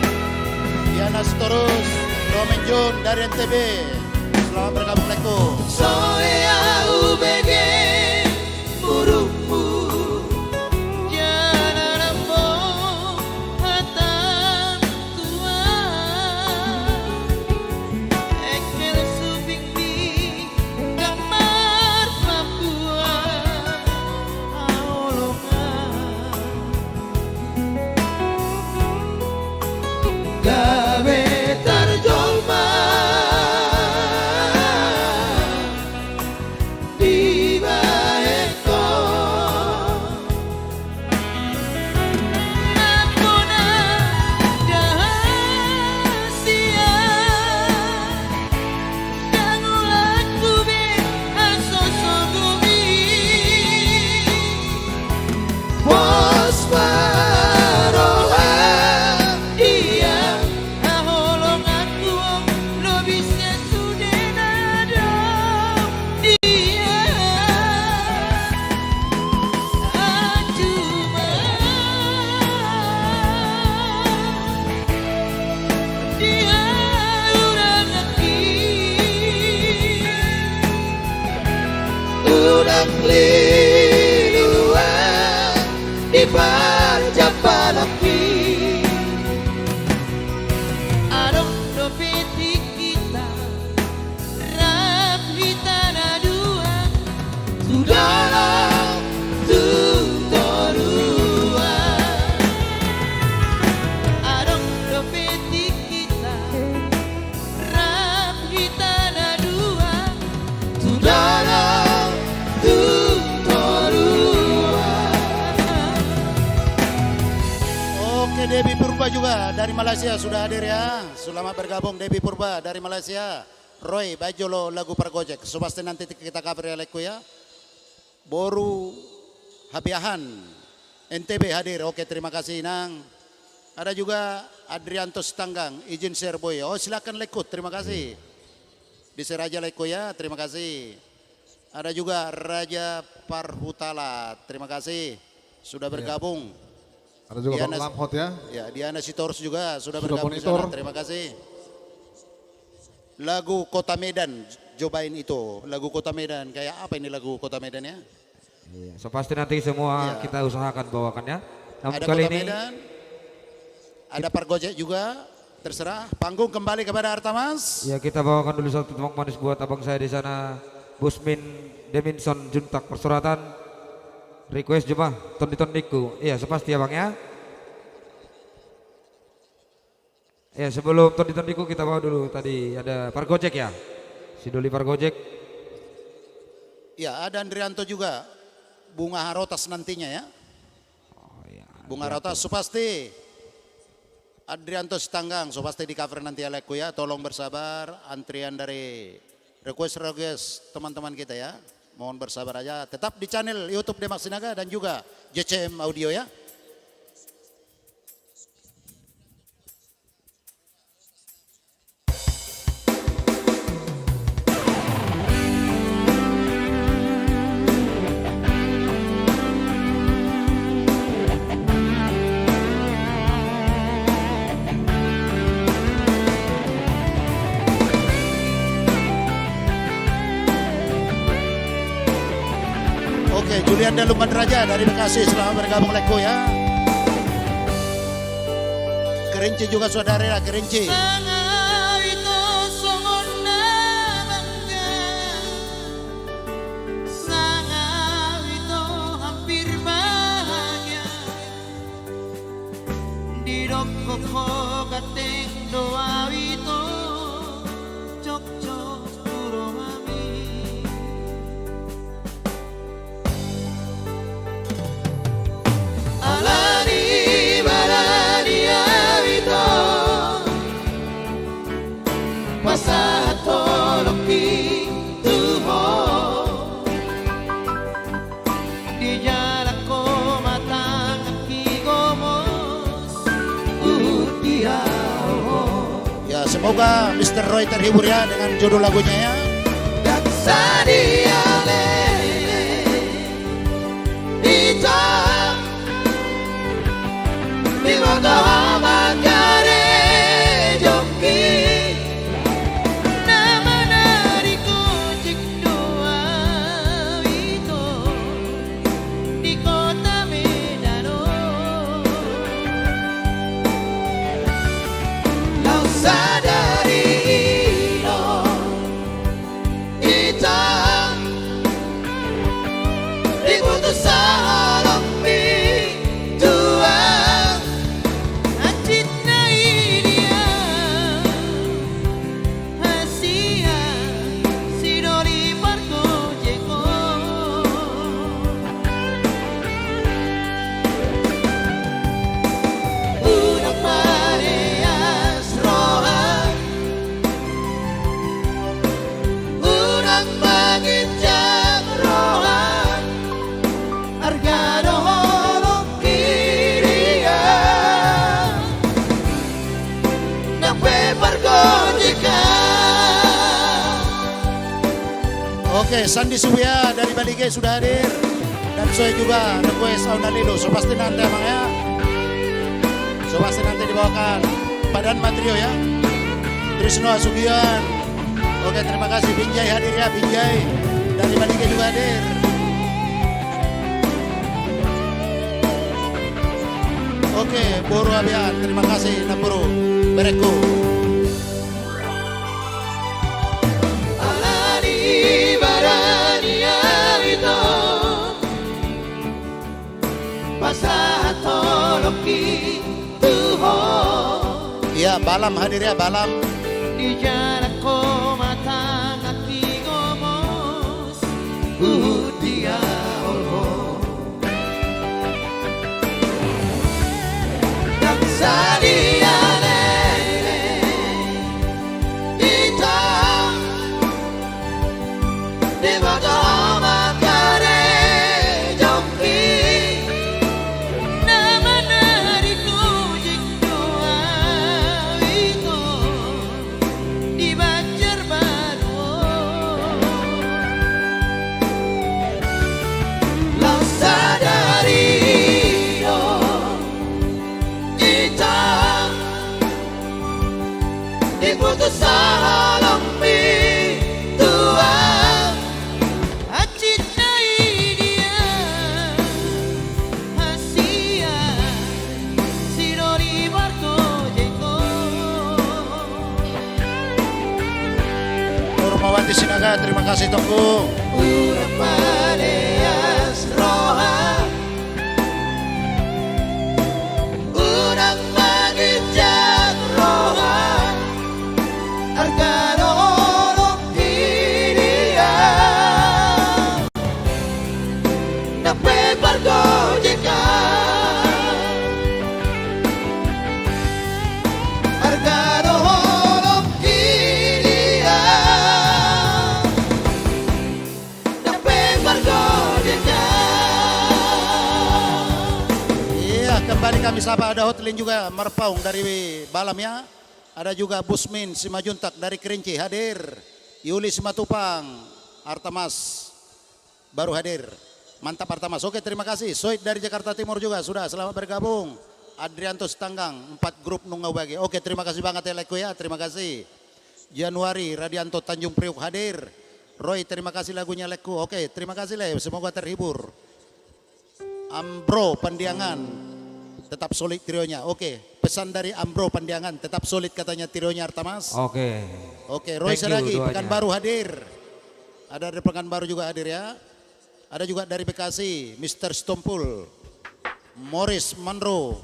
Diana Sitorus, Domen Jun dari N T B. Selamat bergabung, Lengku. Songon i ahu bege murukmu, jala lambok hata tua. Engkel suping bintang marpapuan haholongan. Gabe tarjolma dibaen ho. Nangkona dahasian, dang ulang tu be hasosogom i. Pos ma roham dia, haholonganku, lobi sesude na dong dia. Anju ma dia uranganki. Unang lilu au di parjambaranki. Juga dari Malaysia sudah hadir ya. Selamat bergabung Devi Purba dari Malaysia. Roy, baen jolo lagu Pargojek. So pasti nanti kita cover ya, laengku ya. Boru Habiahan, N T B hadir. Oke, terima kasih, Inang. Ada juga Adrianto Sitanggang, izin share, Boy. Oh, silakan, laengku. Terima kasih. Di-share aja, laengku ya. Terima kasih. Ada juga Raja Parhutala. Terima kasih sudah bergabung. Ada juga Bang Lamhot ya. Ya, Diana Sitorus juga sudah bergabung di sana. Terima kasih. Lagu Kota Medan, cobain itu. Lagu Kota Medan, kayak apa ini lagu Kota Medan ya? Iya, so pasti nanti semua kita usahakan bawakan ya. Namun kali ini ada Pargojek juga, terserah. Panggung kembali kepada Artamas. Ya, kita bawakan dulu satu tembang manis buat abang saya di sana, Busmin Deminson Juntak Persuratan. Request cuma Tondi-tondingku. Iya, so pasti ya, Bang ya. Ya, sebelum Tondi-tondingku, kita bawa dulu, tadi ada Pargojek ya? Si Doli Pargojek. Ya, ada Andrianto juga. Bunga Harotas nantinya ya. Oh, ya, Bunga Harotas, so pasti. Adrianto Sitanggang, so pasti di-cover nanti ya, laengku ya. Tolong bersabar, antrian dari request-request teman-teman kita ya. Mohon bersabar aja. Tetap di channel YouTube Demak Sinaga dan juga J C M Audio ya. Oke, Julianda Lumban Raja dari Bekasi, selamat bergabung, laengku ya. Kerinci juga, saudara, Kerinci. Sanga au ito songon na bangga, sanga au ito hampir bahagia. Didok ho ganteng do au ito, cocok tu rohami. Alani barani au ito, pasahat holongki tu ho. Di jala ho ma tanganki gomos, huhut dia ho. Ya, semoga Mister Roy terhibur ya dengan judul lagunya ya. Ndang sadia lele ito, diboto ho ma karejongki. Na manari gojek do au ito di Kota Medan on. Laos sadari i do ito diputus holongmi tulang. Anjit na i dia hasian si Doli Pargojek on. Unang maleas roha, unang manginjak roha, arga do holongki dia. Nang pe pargojekan. Oke, Sandi Subuya dari Balige sudah hadir. Dan saya juga request Auna Lilo. So pasti nanti, Abang, ya. So pasti nanti dibawakan. Padan Matrio, ya. Trisno Asugian. Oke, terima kasih Binjai hadir ya, Binjai. Dari Balige juga hadir. Oke, Boru Abian, terima kasih, Namburu, bereku. Alani barani au ito, pasahat holongki tu ho. Iya, Balam hadir ya, Balam. Dijalo ho ma tanganki gomos, huhut diaol ho. Nang sadi Debata ma karejongki, na manari tojeng do au ito di Banjarbaru on. Laos sadari i do hita diputus sahalak mintuan. Hansit na i dia hasian sidoli pargojek on. Nurmawati Sinaga, terima kasih, Tongku. Unang maleas roha, unang manginjak roha, arga do holong i dia. Nang pe pargojekan, arga do holong i dia. Nang pe pargojekan. Iya, kembali kami sapa, ada Hotlin juga, Marpaung dari Balam ya. Ada juga Busmin Simanjuntak dari Kerinci hadir. Yuli Simatupang, Artamas baru hadir. Mantap Artamas. Oke, terima kasih. Soit dari Jakarta Timur juga sudah, selamat bergabung. Adrianto Sitanggang, empat grup nunga hubege. Oke, terima kasih banget ya, Leko ya. Terima kasih. Januari Radianto Tanjung Priuk hadir. Roy, terima kasih lagunya, Leko. Oke, terima kasih, Le. Semoga terhibur. Ambro Pandiangan, tetap solid trionya. Oke, pesan dari Ambro Pandiangan, tetap solid katanya trionya Artamas. Oke. Oke, Roy Seragi, Pekanbaru hadir. Ada dari Pekanbaru juga hadir ya. Ada juga dari Bekasi, Mister Stompul, Morris Monroe.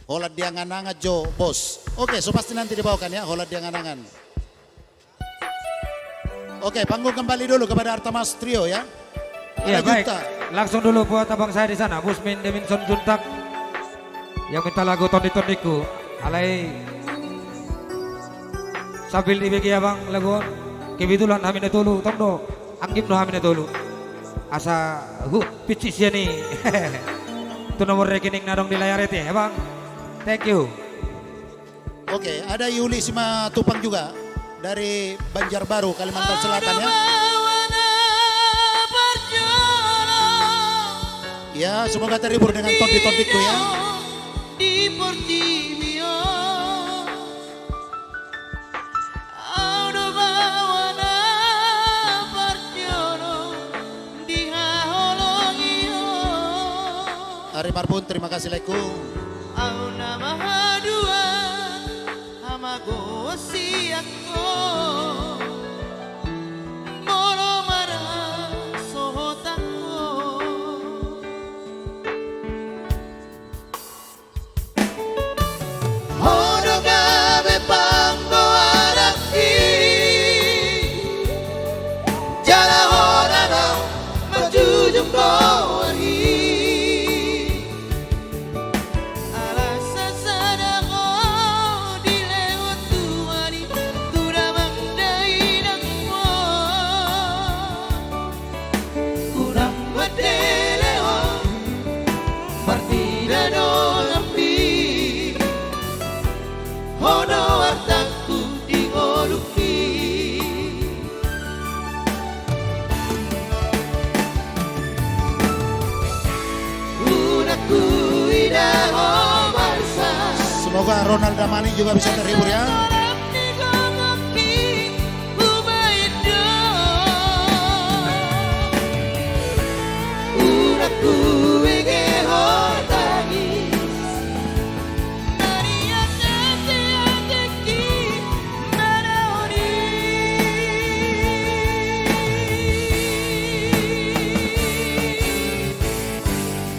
Holan diangan-angan jo, Bos. Oke, so pasti nanti dibawakan ya, holan diangan-angan. Oke, panggung kembali dulu kepada Artamas Trio ya. Iya, baik. Langsung dulu buat abang saya di sana, Busmin Deminson Juntak, yang minta lagu Tondi-tondingku. Alai sambil dibege abang lagu on, kebetulan hami na tolu, tong do, anggim do hami na tolu. Asa hupinsik sian i tu nomor rekening na adong di layar i, ya bang. Thank you. Oke, ada Yuli Simatupang juga dari Banjarbaru, Kalimantan Selatan ya. Ya, semoga terhibur dengan tondi-tondingku ya. Ari Marbun, terima kasih, Leko. Au na mahaduan hamagoan sian ho, molo marhasohotan ho. Ho do gabe panggoaranki, jala ho na naeng manjujung goarhi. Ala sasada ho dilehon Tuhan i tu damang dainang ho. Unang mandele ho martina donganmi, ho do artangku di ngolungki. Unang huida ho marsak. Semoga Ronald Damani juga bisa terhibur ya. Unang hubege ho tangis.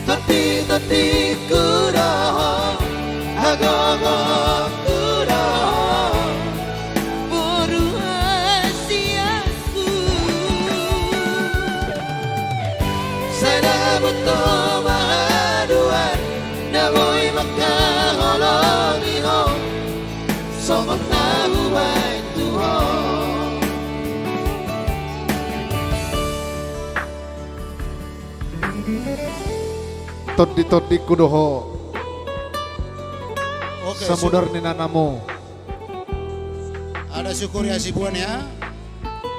Tondi-tondingku do ho, hagogoonku do ho, boru hasianku. Sada boto ma haduan na boi mangkaholongi ho, songon na hubaen tu ho. Tondi-tondingku do ho. Oke, samudar ni nanamu. Ada Syukur Hasibuan ya.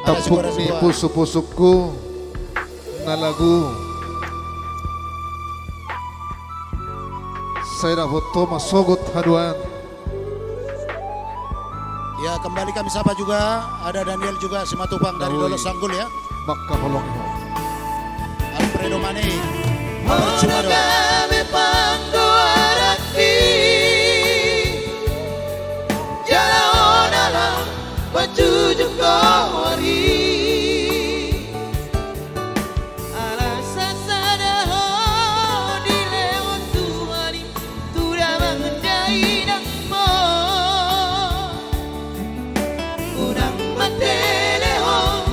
Ada Syukur Hasibuan. Tampuk ni pusu-pusukku na lagu. Sai dapot ho ma sogot haduan. Ya, kembali kami sapa juga, ada Daniel juga Simatupang dari Dolok Sanggul ya. Maka holong ho. Alfredo Mani. Percuma dong. Gabe panggoaranki. Jala ona lam pajujuk kori. Ala sasada ho dilehon Tuhan i tu damang dainangmu. Unang matele ho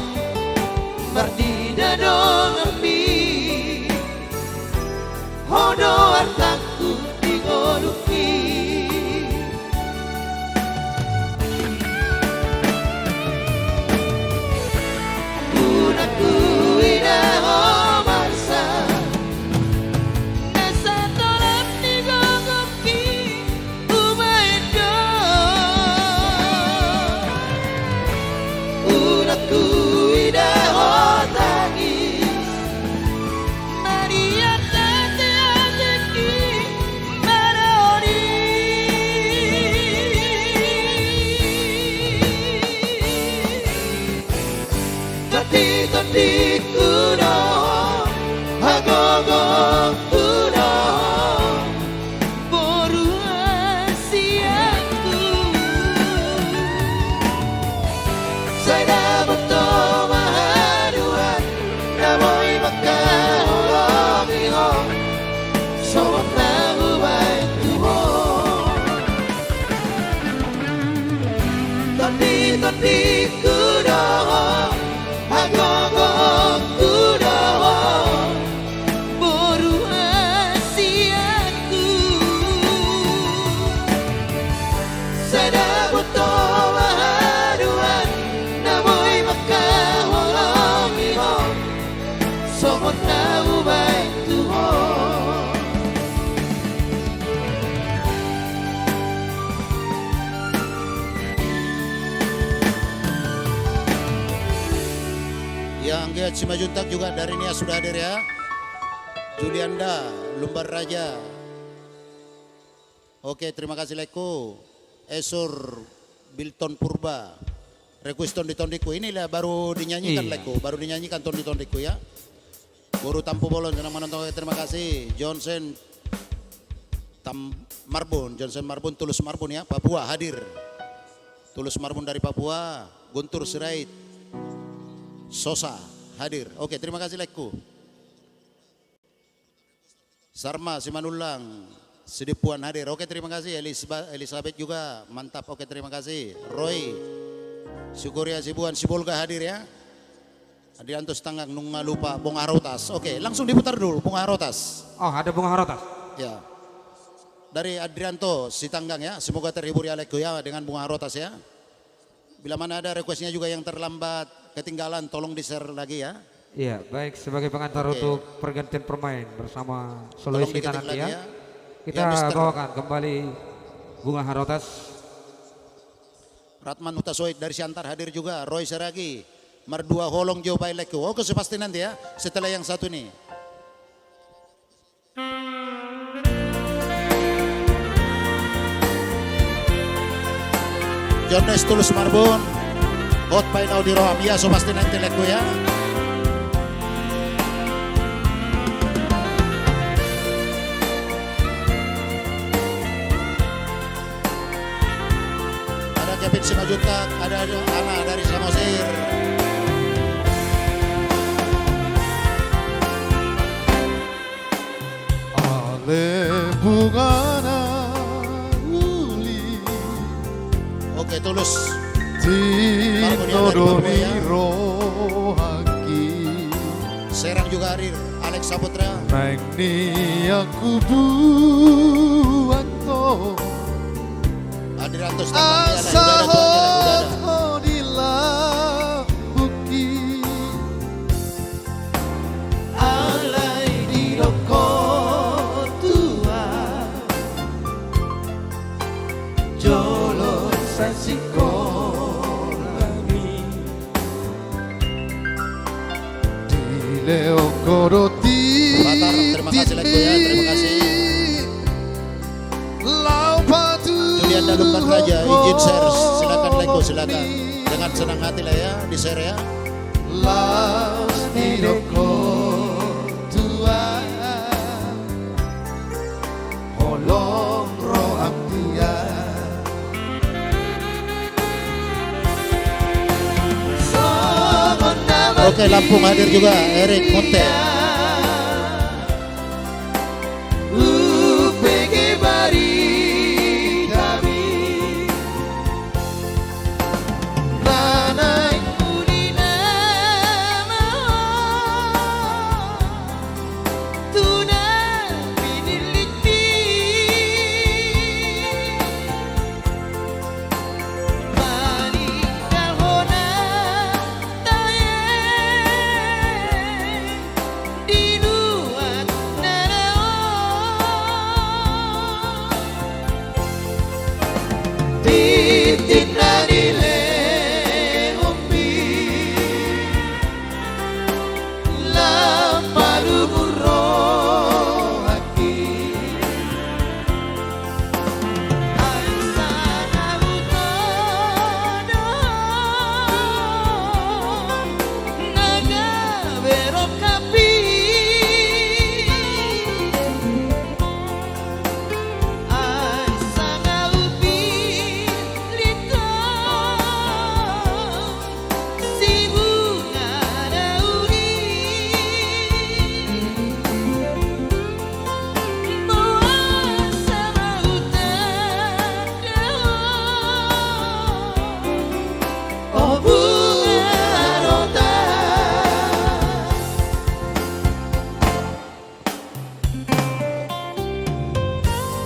mardida donganmi. Ho do artangku di ngolungki. Unang huida ho marsa na satolap ni gogongki. Ubaen do. Unang huida ho tangis. Maliat ate-atengki marodi. Tondi-tondingku do ho, hagogoonku do ho, boru hasianku. Sai dapot ho ma haduan na boi mangkaholongi ho. Songon na hubaen tu ho. Tondi-tondingku do ho, hagogoonku do ho, boru hasianku. Sai dapot ho ma haduan na boi mangkaholongi ho. Songon na hubaen tu ho. Ya, anggiat Simanjuntak juga dari Nias sudah hadir ya. Julianda, Lumban Raja. Oke, terima kasih laengku. Esur Bilton Purba. Request tondi-tondingku. Ini lah baru dinyanyikan laengku, baru dinyanyikan tondi-tondingku ya. Boru Tampubolon, senang menonton, oke, terima kasih. Johnson Tam-, Marbun, Johnson Marbun, Tulus Marbun ya, Papua hadir. Tulus Marbun dari Papua, Guntur Sirait. Sosa hadir. Oke, terima kasih laengku. Sarma Simanullang, Sidempuan hadir. Oke, terima kasih. Elisba-, Elizabeth juga, mantap. Oke, terima kasih. Roy, Syukur Hasibuan, Sibolga hadir ya. Adrianto Sitanggang, nunga lupa Bunga Harotas. Oke, langsung diputar dulu Bunga Harotas. Oh, ada Bunga Harotas. Ya. Dari Adrianto Sitanggang ya, semoga terhibur ya laengku ya dengan Bunga Harotas ya. Bila mana ada requestnya juga yang terlambat, ketinggalan, tolong di-share lagi ya. Iya, baik, sebagai pengantar untuk pergantian pemain bersama solois kita nanti ya. Tolong diketik lagi ya. Kita bawakan kembali Bunga Harotas. Ratman Hutasoit dari Siantar hadir juga, Roy Saragi, Mardua Holong jo baen laengku. Oke, so pasti nanti ya, setelah yang satu ini. Jones Tulus Marbun, hot baen au di roham, ya, so pasti nanti laengku ya. Ada Kevin Simanjuntak, ada Ana dari Samosir. Ale bunga na uli. Oke, Tulus. Tinodong i rohangki. Serang juga hadir, Alex Saputra. Naeng nian hubuan ho. Asa hot ho di lambungki. Alai didok ho Leon Kodoti. Batar, terima kasih, Leko, ya, terima kasih. Julian Dalumban Raja, izin share, silakan, Leko, silakan. Dengan senang hati lah, ya, di-share, ya. Laos di doko tua. Oke, Lampung hadir juga, Erik Monte.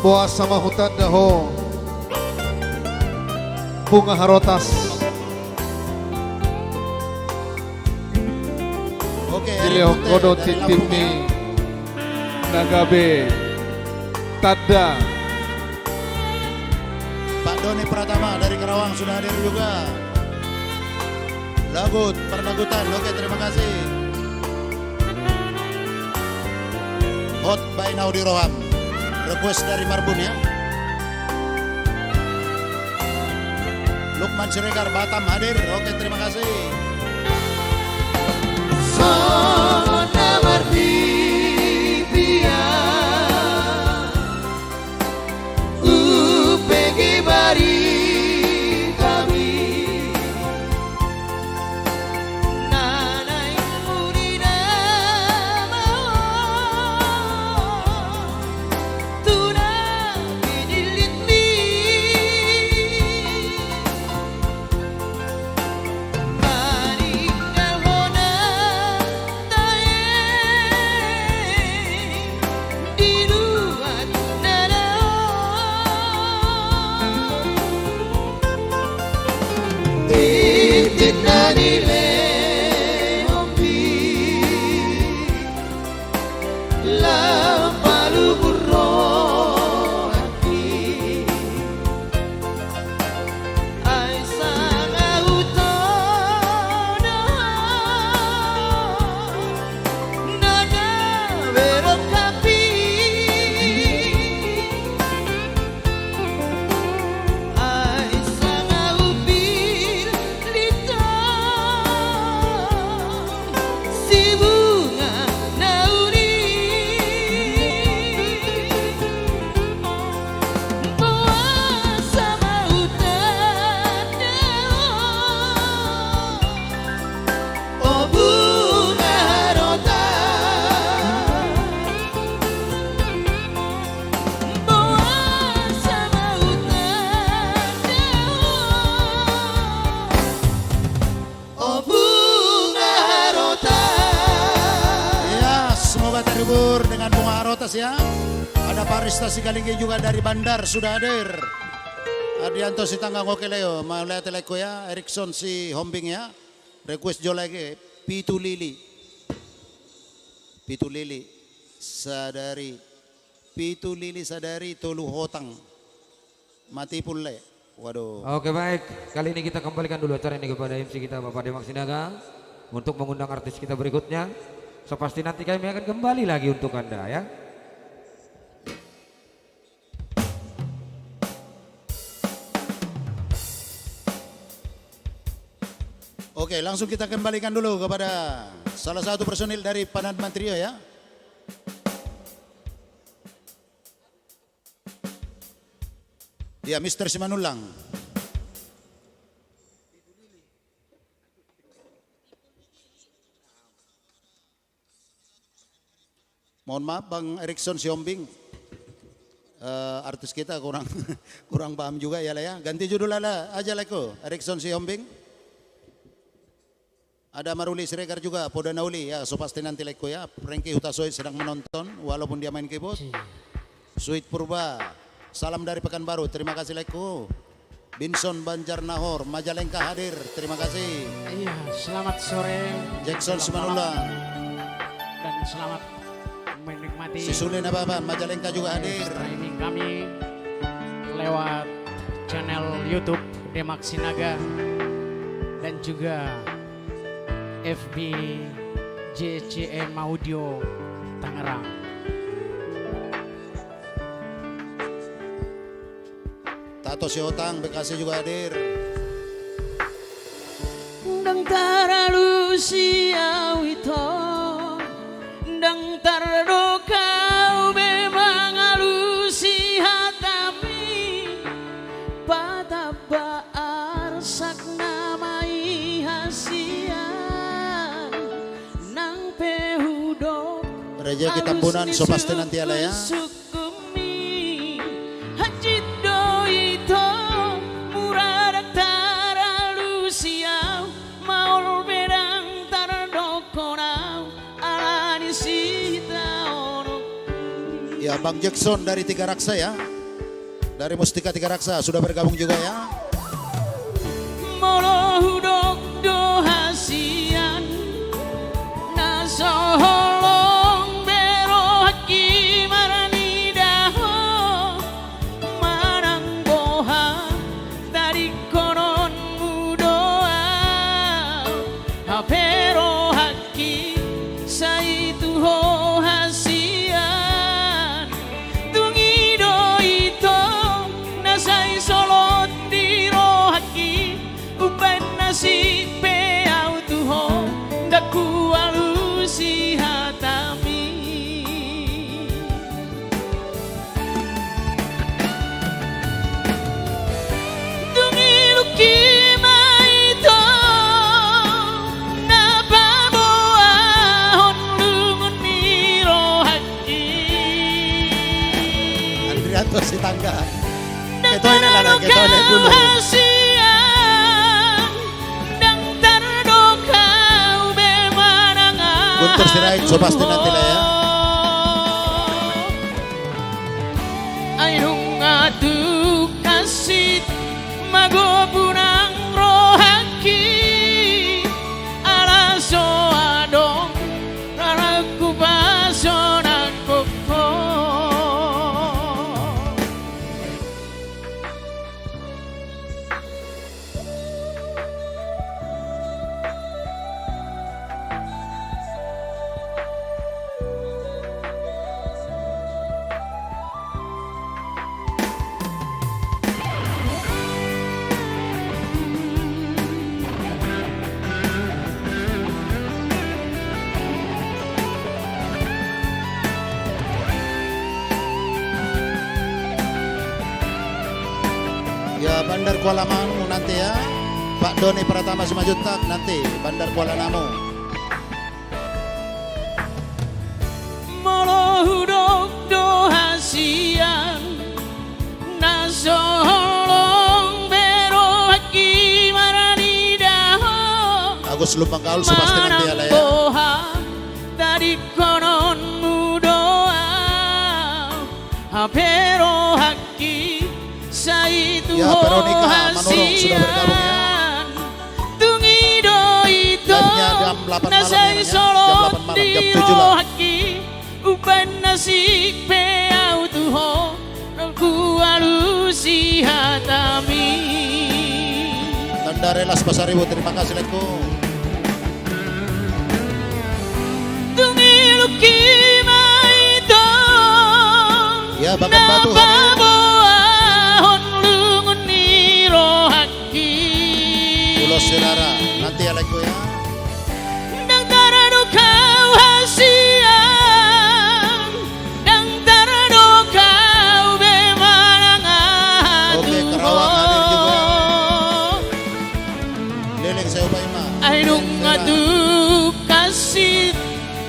Boasa ma hutanda ho, Bunga Harotas. Oke, dilehon ho do tintin ni na gabe tanda. Pak Doni Pratama dari Karawang sudah hadir juga. Lagut, Parlagutan, oke, terima kasih. Hot by Naudi Roham. Request dari Marbun, ya. Lukman Siregar, Batam hadir. Oke, terima kasih. Songon na marpipian. Hubege barita mi. Na naeng hudidamahon tu na pinillit mi. Maninggol hona tahe di luat na laho. Tintin na nilehonmi lam paluhur rohangki. Ai sanga hutodong na gabe rongkapmi. Ai sanga hupillit ho si bunga na uli. Boasa ma hutanda ho, o bunga Harotas. Boasa ma hutanda ho, o bunga Harotas. Ya, semoga terhibur dengan bunga Harotas, ya. Ada Pak Rista Sigalingging juga dari Bandar sudah hadir. Adrianto Sitanggang, oke, Leo. Mauliate, Leko, ya. Erikson Sihombing, ya. Request jo lagi, Pitu Lili. Pitu Lili sadari. Pitu Lili sadari, tolu hotang. Mati pule. Waduh. Oke, baik. Kali ini kita kembalikan dulu acara ini kepada M C kita, Bapak Demak Sinaga, untuk mengundang artis kita berikutnya. So pasti nanti kami akan kembali lagi untuk Anda, ya. Oke, langsung kita kembalikan dulu kepada salah satu personil dari Pananman Trio, ya. Ya, Mister Simanullang. Mohon maaf, Bang Erikson Sihombing. Eh, artis kita kurang, kurang paham juga ya, Lea. Ganti judul ala aja, Leko. Erikson Sihombing. Ada Maruli Siregar juga, Poda na Uli, ya, so pasti nanti, Leko, ya. Frankie Hutasoit sedang menonton, walaupun dia main keyboard. Sweet Purba, salam dari Pekanbaru, terima kasih, Leko. Binson Banjarnahor, Majalengka hadir, terima kasih. Iya, selamat sore. Jackson Simanullang. Dan selamat menikmati. Si Sule Nababan, Majalengka juga hadir. Streaming kami lewat channel YouTube Demak Sinaga dan juga F B J C M Audio Tangerang. Tato Siotang, Bekasi juga hadir. Ndang taralusi au ito, ndang tardok au be mangalusi hatami, patamba arsak nama i hasian, nang pe hudok. Rejeki Tambunan, so pasti nanti, Lea, ya. Hansit do ito, mura ndang taralusi au, maol pe ndang tardokkon au, ala ni sitaonon. Ya, Bang Jackson dari Tiga Raksa, ya. Dari Mustika Tiga Raksa sudah bergabung juga, ya. Molo hudok do hasian, na so holong be rohangki marnida ho, manang boha tadingkononmu do au, hape rohangki sai tu ho hasian. Tung i do ito na sai solot di rohangki, umbaen nasib pe au tu ho, ndang hualusi hatami. Dung ilungki ma ito na paboahon lungun ni rohangki. Andrianto Sitanggang. Ketua ini lah, ketua ini dulu. Ndang tardok au be manang. Guntur Sirait, so pasti nanti lah, ya. Ai nunga tung hansit ma gopu nang rohangki, ala so adong rarangku pasonangkon ho. Ya, Bandar Kuala Namu nanti, ya. Pak Doni Pratama Simanjuntak nanti, Bandar Kuala Namu. Molo hudok do hasian, na so holong be rohangki marnida ho. Agus Lumban Gaul, so pasti nanti, ya, Lea. Manang boha tadingkononmu do au, hape rohangki sai tu ho hasian. Ya, Veronica Manurung sudah bergabung, ya. Tung i do ito na sai solot di rohangki, umbaen nasib pe au tu ho, ndang hualusi hatami. Tanda Relas Pasaribu, terima kasih, Leko. Tung Bagan Batu hadir. Napaboahon lungun ni rohangki. Ulos saudara, nanti ya lagu ya. Ndang tardok au hasian, ndang tardok au be manang. Oke, Karawang hadir juga. Leleng saya upai ma. Ai nunga tung kasit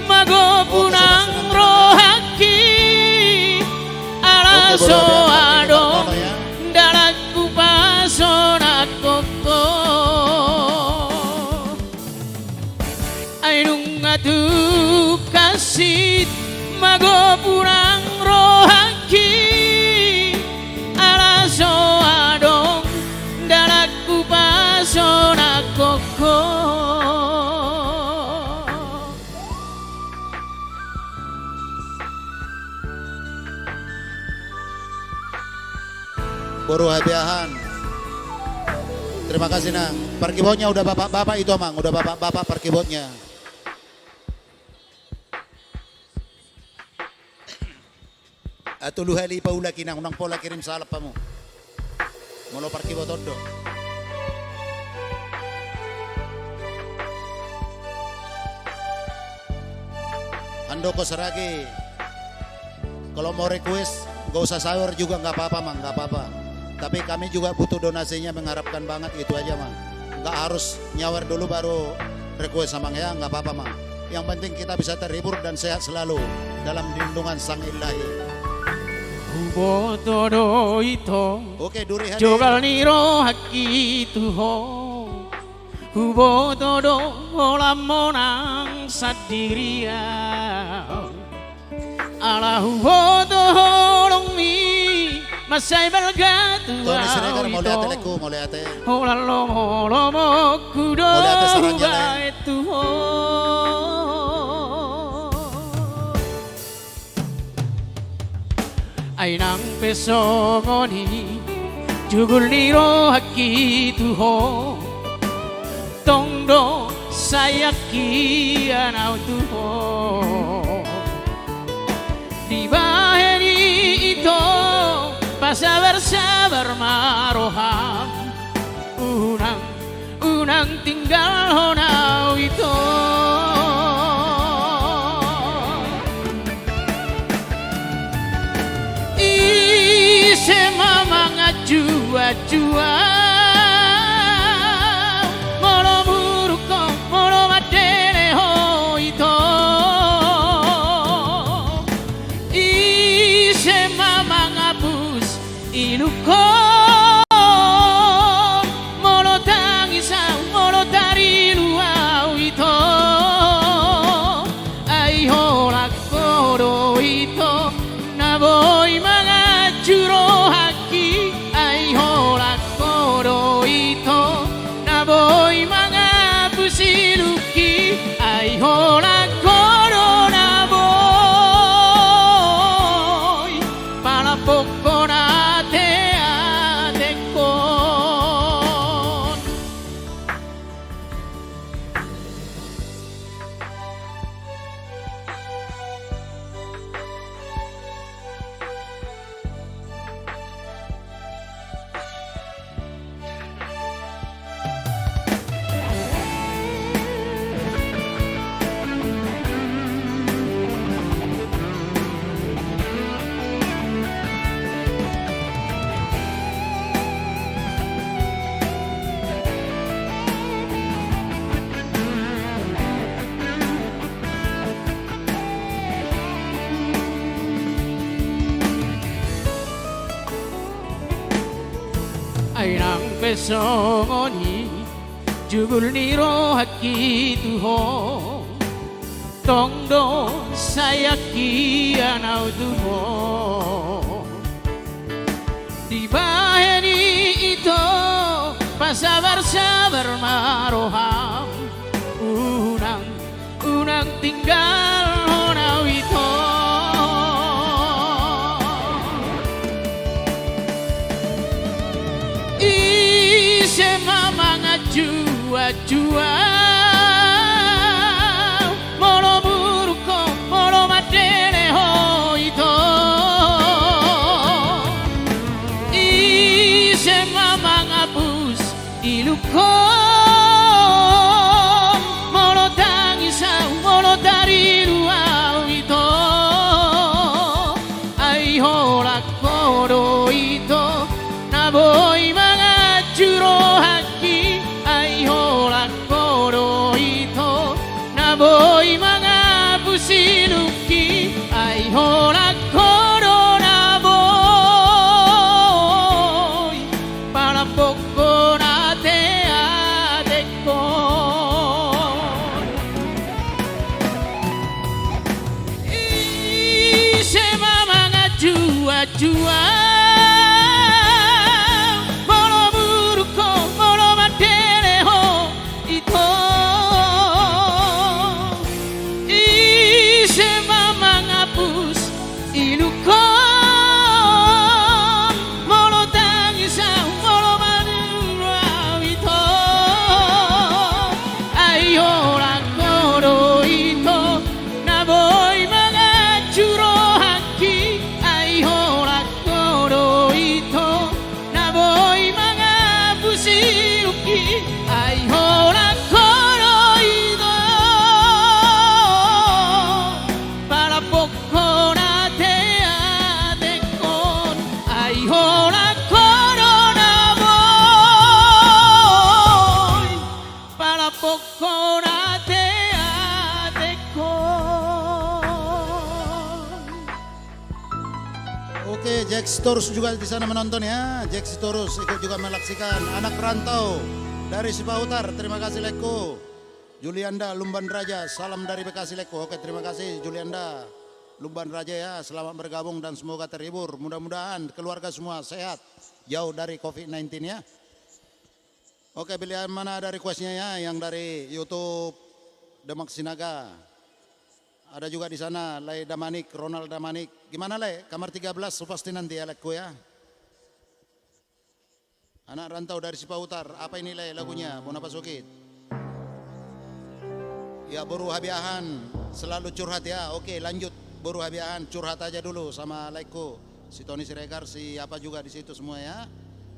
mago punang rohangki, ala so adong dalan hupasonanghon ho. Ai nunga tung kasit mago punang rohangki, ala so adong dalan hupasonanghon ho. Boru Habeahan. Terima kasih, Nang. Parkibotnya udah bapak-bapak itu, Amang. Udah bapak-bapak parkibotnya. Atolu hali paulak inang, unang pola kirim salap hamu. Molo parkiboton do. Handoko seragi. Kalau mau request, nggak usah sawer juga, nggak apa-apa, Mang, nggak apa-apa. Tapi kami juga butuh donasinya, mengharapkan banget, itu aja, Mang. Nggak harus nyawer dulu baru request, Amang, ya, nggak apa-apa, Mang. Yang penting kita bisa terhibur dan sehat selalu dalam lindungan Sang Ilahi. Huboto do ito. Oke, Duri hadir. Jogal ni rohangki tu ho. Huboto do holan monang sandirian. Ala huboto holongmi mansai balga tu au ito. Tony Siregar, mauliate, Lekku, mauliate. Holan lomolomongku do hubaen tu ho. Ai nang pe songon i jugul ni rohangki tu ho, tong do sai anggiat au tu ho. Dibahen i ito, pasabar-sabar ma roham. Unang, unang tinggalhon au ito. Ise ma manganju-anju au molo muruk ho, molo mandele ho ito. Ise ma mangapus ilukon molo tangis au, molo tarilu au ito. Ai holan ho do ito na boi manganju rohangki. Ai holan ho do ito na boi mangapus ilukki. Ai holan ho do na boi palambokkon ateatengkon. Ai nang pe songon i jugul ni rohangki tu ho, tong do sai anggiat au tu ho. Dibahen i ito, pasabar-sabar ma roham. Unang, unang tinggalhon au ito. Ise ma manganju-anju au molo muruk ho, molo mandele ho ito. Ho, molo tangis ahu, molo tariru ahu, ito. Ai holan ho do, ito, na boi manganju rohangki. Ai holan ho do, ito, na boi mangapus ilungki. Ai holan ho do na boi palambok hon ateatengkon. Ise ma manganjuanju ahu, molo muruk ho, molo mandele ho, ito. Ise ma mangapus ilungkon, molo tangis ahu, molo mandele ahu, ito. Ai holan ho do, ito, na boi manganju rohangki. Ai holan ho do, ito, na boi mangapus ilungki. Ai holan ho do, ito, palambok hon ateatengkon. Ai holan ho do na boi palambok hon ateatengkon. Oke, Jack Sitorus juga di sana menonton ya. Jack Sitorus ikut juga menyaksikan. Anak rantau dari Sipahutar, terima kasih, laengku. Julianda Lumban Raja, salam dari Bekasi, laengku. Oke, terima kasih, Julianda Lumban Raja ya. Selamat bergabung dan semoga terhibur. Mudah-mudahan keluarga semua sehat, jauh dari covid sembilan belas ya. Oke, Billy, mana ada requestnya ya, yang dari YouTube Demak Sinaga. Ada juga di sana, Lae Damanik, Ronald Damanik. Gimana, Lae? Kamar tiga belas, so pasti nanti ya, laengku ya. Anak rantau dari Sipahutar, apa ini, Lae, lagunya? Bona pasogit. Ya, Boru Habiahan, selalu curhat ya. Oke, lanjut. Boru Habiahan, curhat aja dulu sama laengku. Si Tony Siregar, si apa juga di situ semua ya.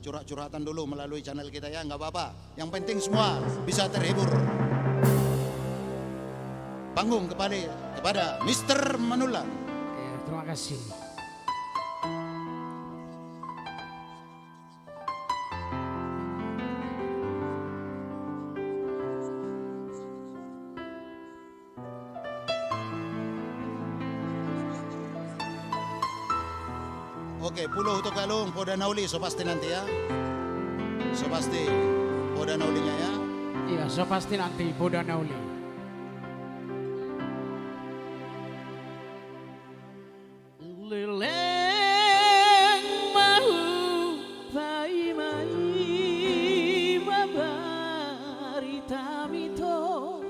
Curhat-curhatan dulu melalui channel kita ya, nggak apa-apa. Yang penting semua bisa terhibur. Panggung kembali kepada Mister Manullang. Oke, terima kasih. Oke, Pulo Huta Galung, Poda na Uli, so pasti nanti ya. So pasti, Poda na Ulinya ya. Iya, so pasti nanti, Poda na Uli. Leleng ma hupaima-ima baritam, ito,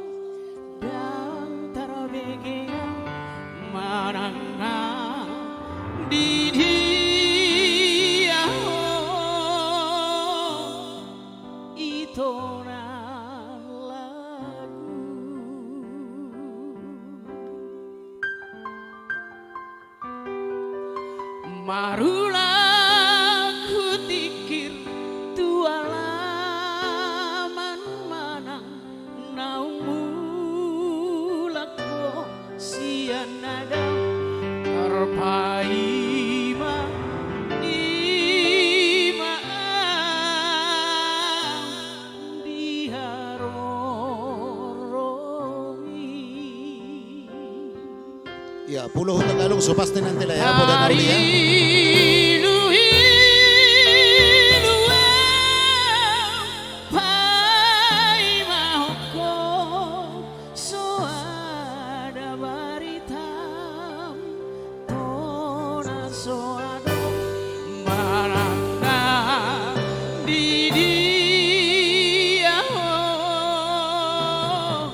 ndang tarbegean manang na di dia ho, ito na lagu. Marulak hutingkir tu alaman manang naung mulak ho sian na dang tarpaima-ima di haroromi. Ya, Pulo Huta Galung, so pasti nanti lah ya, Poda na Uli ya. Ilu-ilu au paima ho, so ada baritam, tona so adong manang na di dia ho,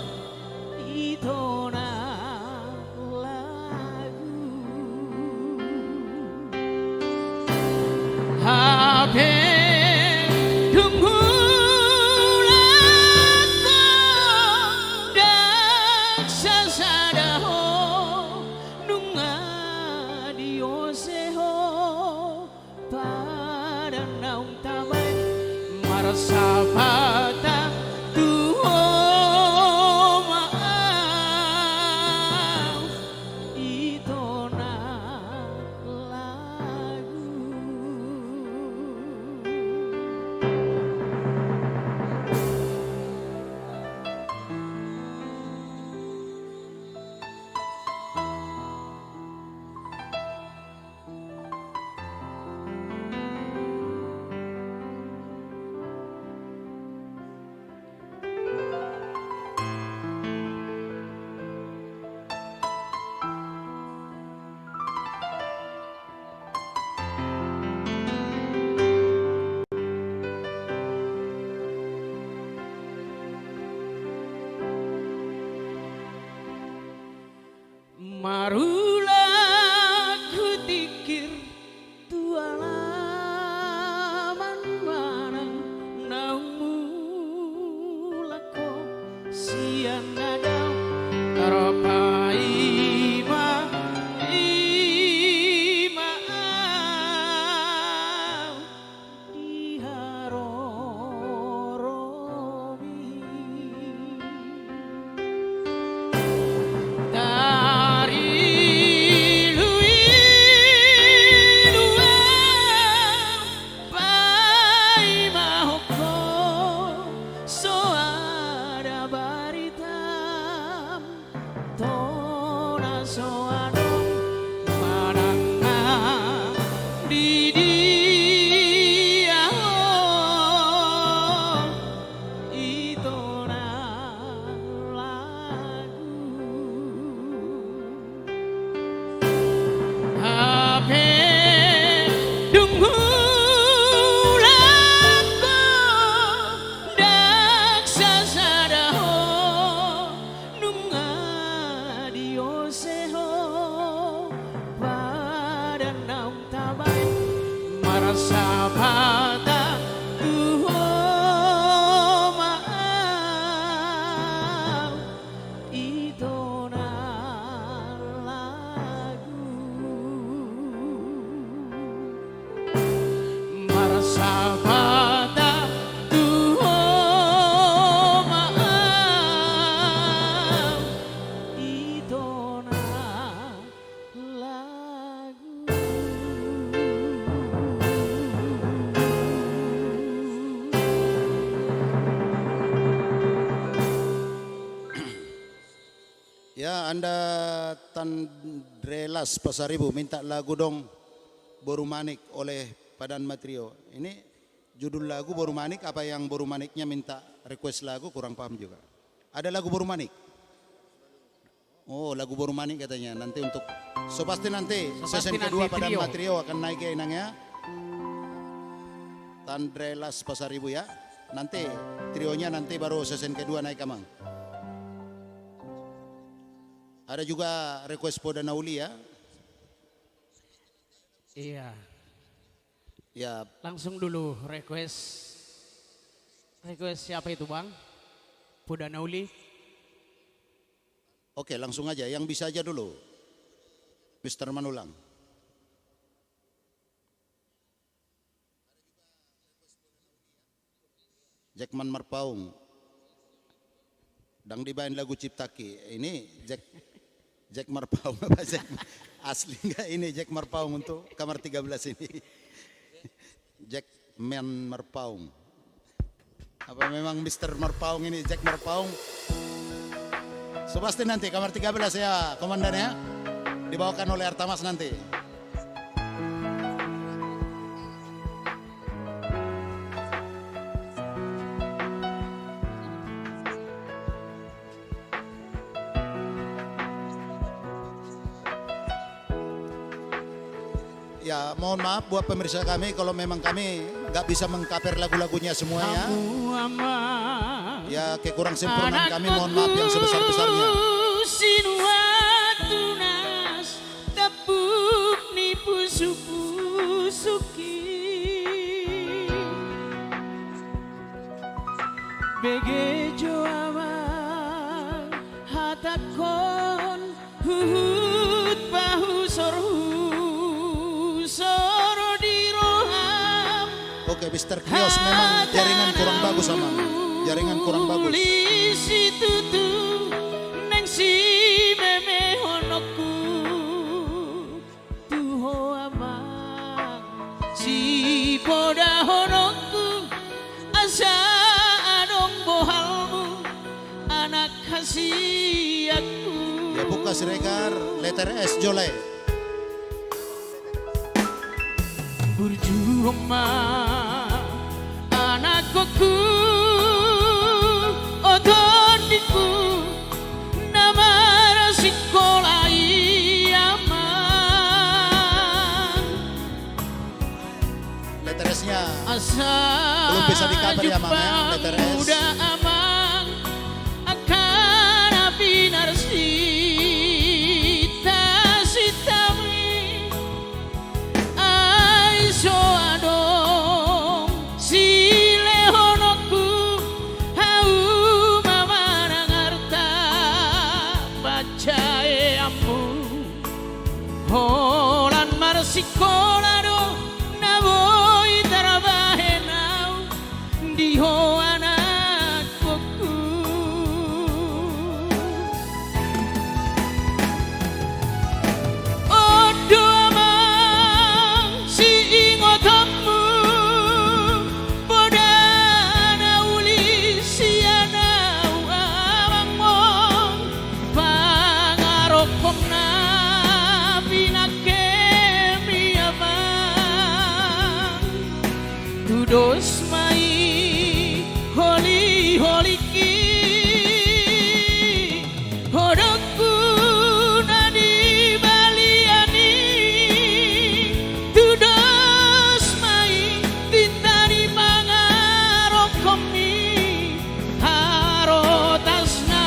ito na lagu. Marulak hutingkir tu alaman manang naung mulak ho sian na dao, tarpaima-ima au di haroromi. Tarilu-ilu au paima ho, so ada baritam. Tona so adong manang na di dia ho, i tona lagu. Hape dung mulak ho ndang sasada ho, nunga diose ho padan naung tabaen, marsapata tu ho ma au, i tona lagu. Marsapata tu ho ma au, i tona lagu. Ya, anda Tandrelas Pasaribu minta lagu dong Boru Manik oleh Padan Matrio. Ini judul lagu Boru Manik, apa yang Boru Maniknya minta request lagu, kurang paham juga. Ada lagu Boru Manik? Oh, lagu Boru Manik katanya. Nanti untuk, so pasti nanti, so pasti season nanti kedua Padan trio. Matrio akan naik ya, Inang ya. Tandrelas Pasaribu ya. Nanti trionya nanti baru season kedua naik, Amang. Ada juga request Poda na Uli ya. Iya. Ya. Langsung dulu request. Request siapa itu, Bang? Poda na Uli? Oke, langsung aja. Yang bisa aja dulu. Mister Manulang. Jackman Marpaung. Ndang dibaen lagu ciptaki. Ini Jack, Jack Marpaung apa Jack? Asli nggak ini Jack Marpaung untuk kamar tiga belas ini? Jackman Marpaung. Apa memang Mister Marpaung ini, Jack Marpaung? So pasti nanti kamar tiga belas ya, Komandan ya. Dibawakan oleh Artamas nanti. Ya, mohon maaf buat pemirsa kami kalau memang kami nggak bisa mengcover lagu-lagunya semua ya. Hamu amang, ya, kekurang sempurnaan kami, mohon maaf yang sebesar-besarnya. Anakku, sinuan tunas, tepuk ni pusu-pusuki. Begejo amang, hatahon huhut pahusor-husor di roham. Oke, Mister Kios, memang jaringan kurang bagus, Amang. Jaringan kurang bagus. Hata na uli situtu naeng simemehononku tu ho amang, sipodahononku asa adong bohalmu, anak hasianku. Ya, buka Siregar, letter S jolo. Burju ma anakku, o tondingku, na marasikola i amang. Letter S-nya belum bisa di-cover ya, Amang, ya, letter S. Asa jumpa muda amang, angka na pinarsita Holan marsikola do na boi tarbahen au di ho anakkonku. On do amang siingotonmu, poda na uli sian au amang on, pangarokkom na pinangkemi amang. Tudos ma i holi-holingki, hodongku na di balian i. Tudos ma i tinta ni pangarokkom i, harotas na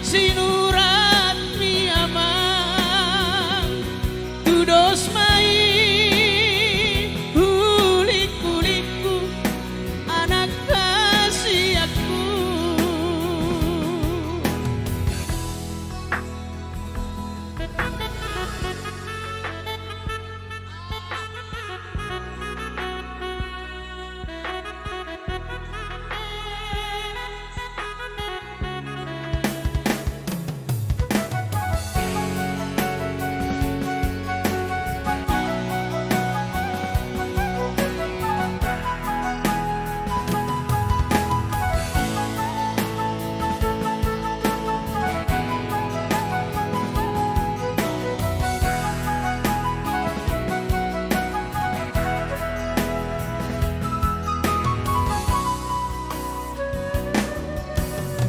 sinuratmi amang. Tudos ma i hulik-hulikku, anak hasianku.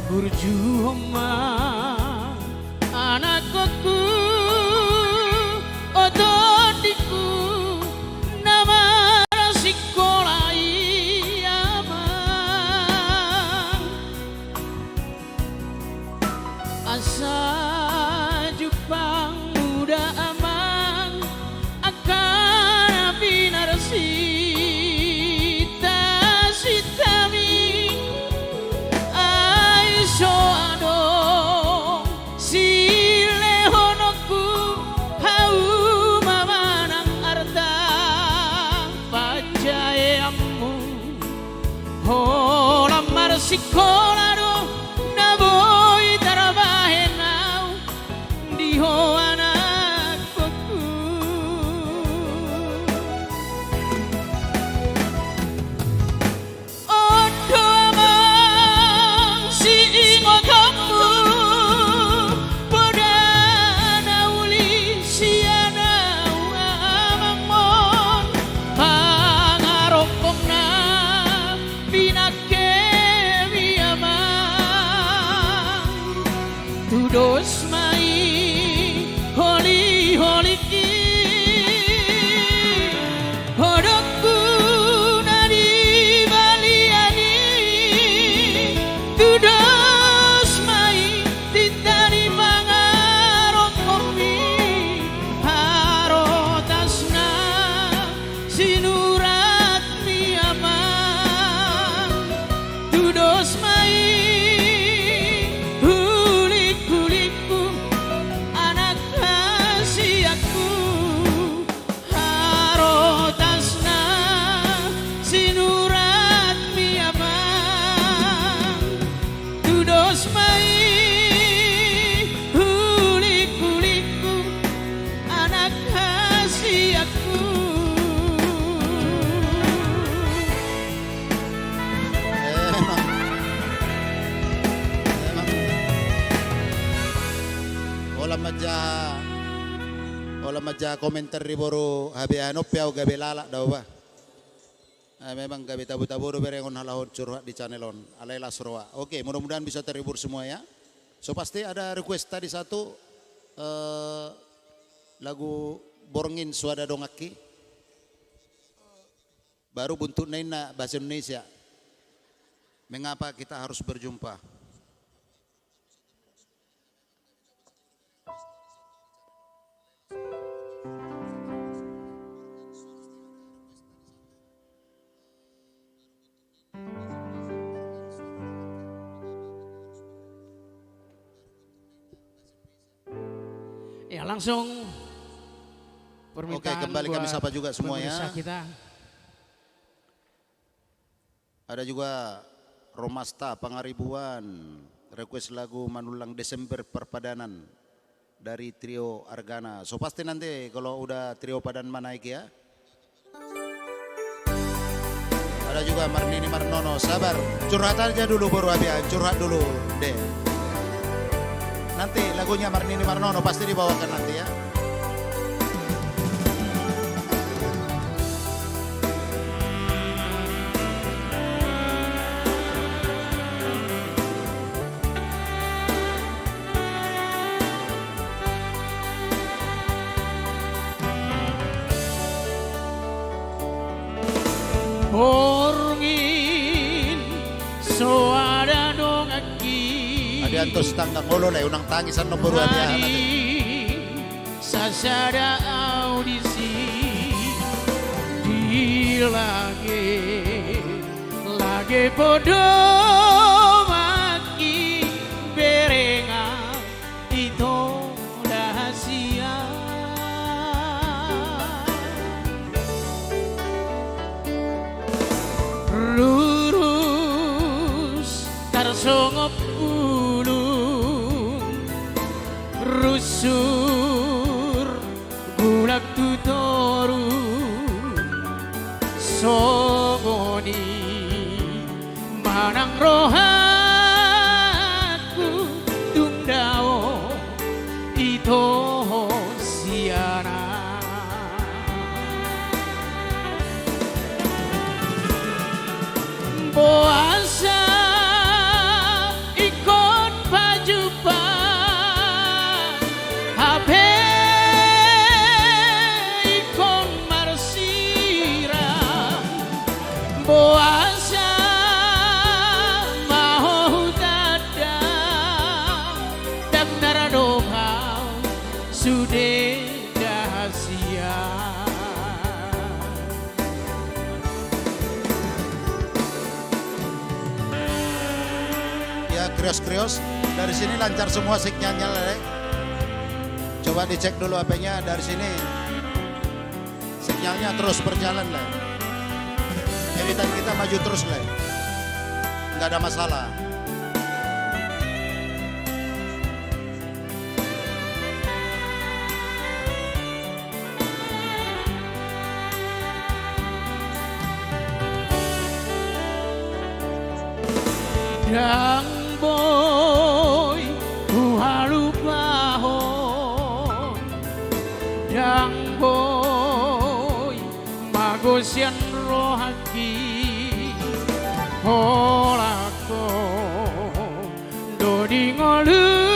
Burju ma anakkonku, o tondingku na marsikola i amang. Asa jumpang muda amang angka na pinarsinta-sintami. Ai so adong silehononku hauma manang arta panjaeanmu. Holan marsikola do na boi tarbahen au di ho anakkonku. On do amang siingotonmu, poda na uli sian au amang on, pangarokkom na pinangkemi amang. Tudos ma i holi-holingki, hodongku na di balian i. Tudos ma i tinta ni pangarokkom i, harotas na sinuratmi amang. Tudos ma i hulik-hulikku, anak hasianku, harotas na sinuratmi amang. Tudos ma i hulik-hulikku, anak hasianku. Emang. Emang. Holan manjaha, holan manjaha komentar di boru, hape anon pe au gabe lalap do au ba. Eh, memang gabe tabo-tabo do berengon halak on curhat di channel on. Alai las roha. Oke, mudah-mudahan bisa terhibur semua ya. So pasti ada request tadi satu, eh, lagu Borngin Suada Donganki. Baru buntutna inna bahasa Indonesia. Mengapa kita harus berjumpa? Ya, langsung Oke, kembali kami sapa juga semua ya. Ada juga Romasta Pangaribuan, request lagu Manullang Desember Perpadanan dari Trio Argana. So pasti nanti kalau udah Trio Padan ma naik ya. Ada juga Marnini Marnono, sabar. Curhat aja dulu, boru Abian, curhat dulu deh. Nanti lagunya Marnini Marnono pasti dibawakan nanti ya. Borngin so ada donganki. Adi antos tanggang olo le, unang tangis annon boru Abian. Sasada au disi di lage, lage podomanki berengan ito da hasian. Rurus tarsongop bulung, rusur gulak tu toru, songon i manang rohangku tung dao ito siana. Boasa ingkon pajumpa, hape ingkon marsiram. Boasa ma ho hutanda, ndang taradok au sude da hasian. Ya, krios-krios. Dari sini lancar semua sinyalnya, Le. Coba dicek dulu H P-nya dari sini. Sinyalnya terus berjalan, Le. Editan kita maju terus, Le. Nggak ada masalah. Ndang boi huhalupahon, ndang boi magosian rohangki, holan ho do di ngolungku,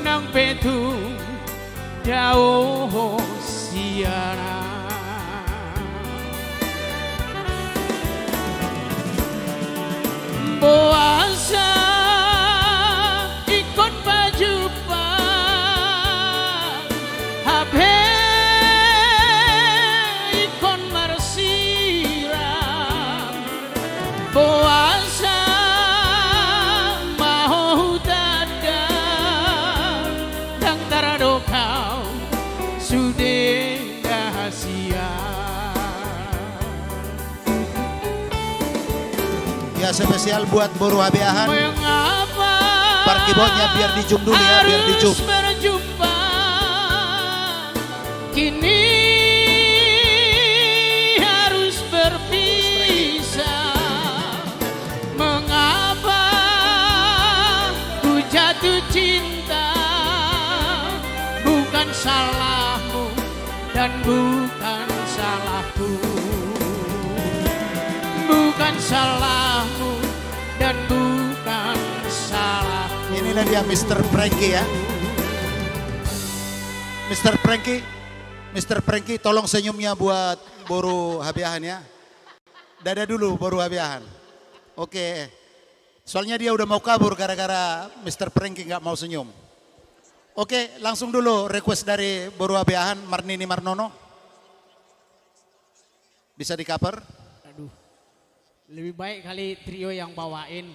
nang pe tung dao ho siana. Boasa ingkon pajumpa, hape ingkon marsiram. Boasa ma ho hutanda, ndang taradok au sude da hasian. Ya, spesial buat boru Habeahan. Mengapa part keyboardnya biar di zoom dulu ya, biar di zoom. Harus berjumpa? Kini harus berpisah. Mengapa ku jatuh cinta? Bukan salahmu dan bukan salahku. Bukan salahmu dan bukan salahku. Inilah dia Mister Frankie ya. Mister Frankie, Mister Frankie, tolong senyumnya buat boru Habeahan ya. Dada dulu boru Habeahan. Oke. Soalnya dia udah mau kabur gara-gara Mister Frankie nggak mau senyum. Oke, langsung dulu request dari boru Habeahan, Marnini Marnono. Bisa di-cover? Aduh. Lebih baik kali trio yang bawain.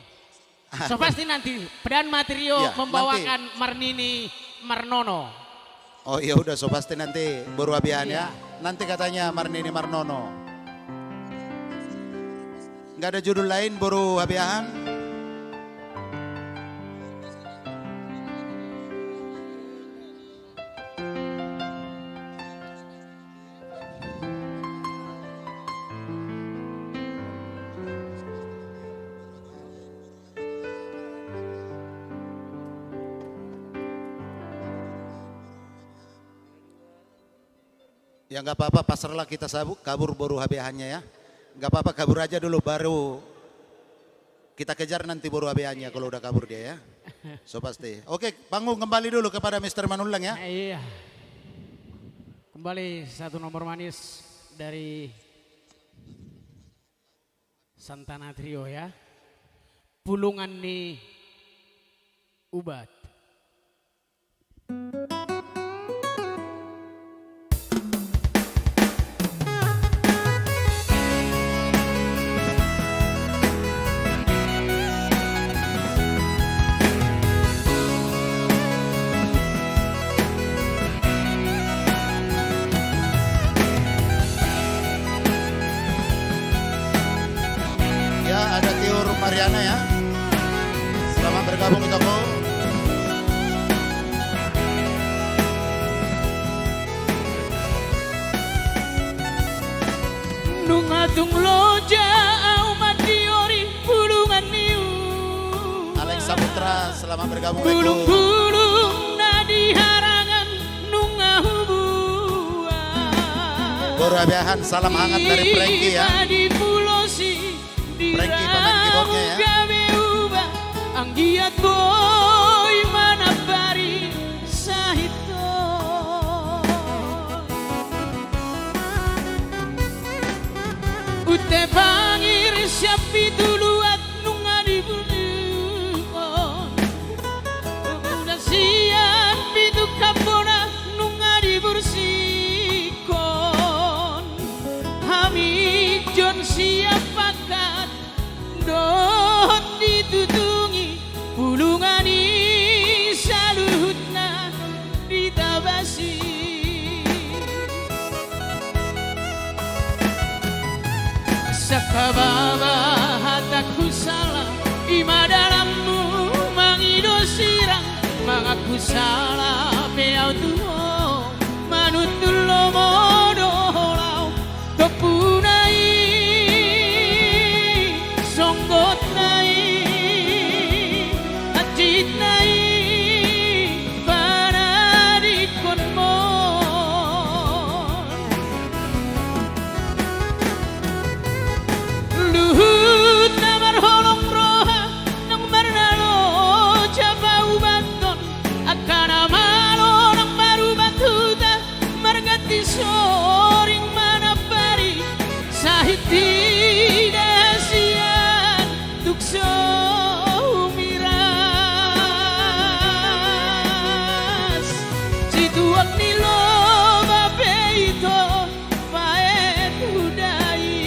So pasti nanti Pedan ma Trio membawakan Marnini Marnono. Oh ya udah, so pasti nanti boru Habeahan ya. Iya. Nanti katanya marnini marnono. Nggak ada judul lain boru Habeahan? Ya, nggak apa-apa, pasrahlah kita sabu-, kabur boru Habeahannya ya. Nggak apa-apa, kabur aja dulu, baru kita kejar nanti boru Habeahannya kalau udah kabur dia ya. So pasti. Oke, panggung kembali dulu kepada Mister Manullang ya. Eh, iya. Kembali satu nomor manis dari Santana Trio ya. Pulungan ni Ubat. Ya, ada Tiur Mariana ya. Selamat bergabung di toko. Nunga tung loja au mandiori pulungan ni Ubat. Alex Saputra, selamat bergabung, Eko. Bulung-bulung na di harangan nunga hubuat. Boru Habeahan, salam hangat dari Frankie ya. Iba di pulo si Frankie, pemain keyboardnya ya. Diramuk gabe ubat, anggiat boi manambari sahiton. Unte pangir sian pitu luat nunga dibunuhon. Muna sian pitu kambona nunga dibursihon. Haminjon sian pangkat dohot ditutungi, pulungan i saluhutna ditabasi. Sangkababa hatangku salam, i ma dalanmu mangido sirang, mangaku sala pe au tu ho, manuntun lomo do ho laho, tompuna i, songgotna i, hanjitna i, panadingkonmon. Luhut na marholong roha, naung marnaloja paubathon, angka na malo naung marubat huta, marganti soring manambari, sahit di da hasian tung so humiras. Situak ni loba pe ito paet hudai.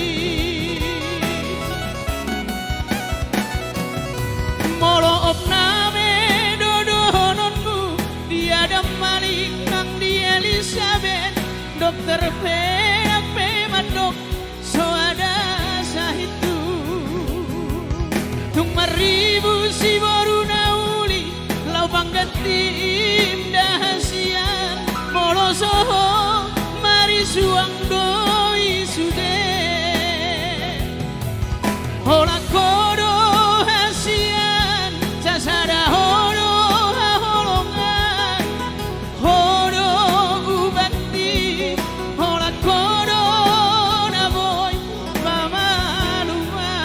Molo op name do dohononmu, di Adam Malik nang di Elisabet, dokter pe ndang pe mandok so ada sahithu. Tung marribut siboru na uli, laho pangganti indahan sian, molo so ho marisuang do i sude. Holan ho do hasian, sasada ho do haholongan, ho do ubat ni, holan ho do na boi pamaluman.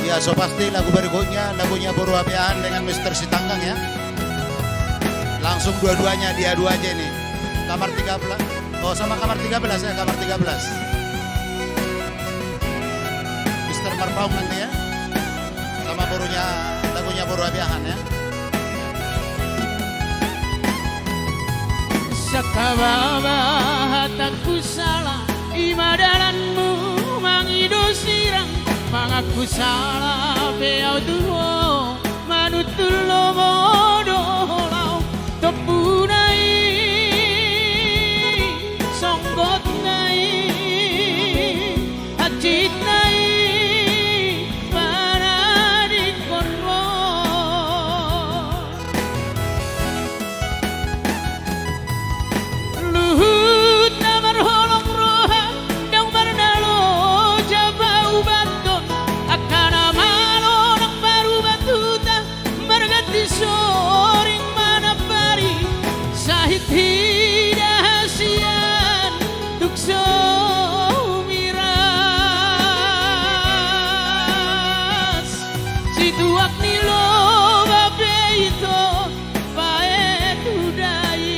Ya, so pasti lagu berikutnya, lagunya Boru Abeahan dengan Mister Sitanggang, ya. Langsung dua-duanya diadu aja ini. Kamar tiga belas. Oh, sama kamar tiga belas ya, kamar tiga belas. Mister Marpaung nanti ya. Sama borunya, lagunya Boru Abeahan ya. Sangkababa hata Mangaku sala, i ma dalanmu mangido sirang. Mangaku sala pe au tu ho, manutun lomo do ho laho. Tombuna i, songgotna i, hansit na i, panadingkon ho. Luhut na marholong roha, naung marnaloja paubathon, angka na malo nang marubat huta, marganti soring manampari, sahit hida hasian tung so miras. Situak ni loba pe ito baen hudai.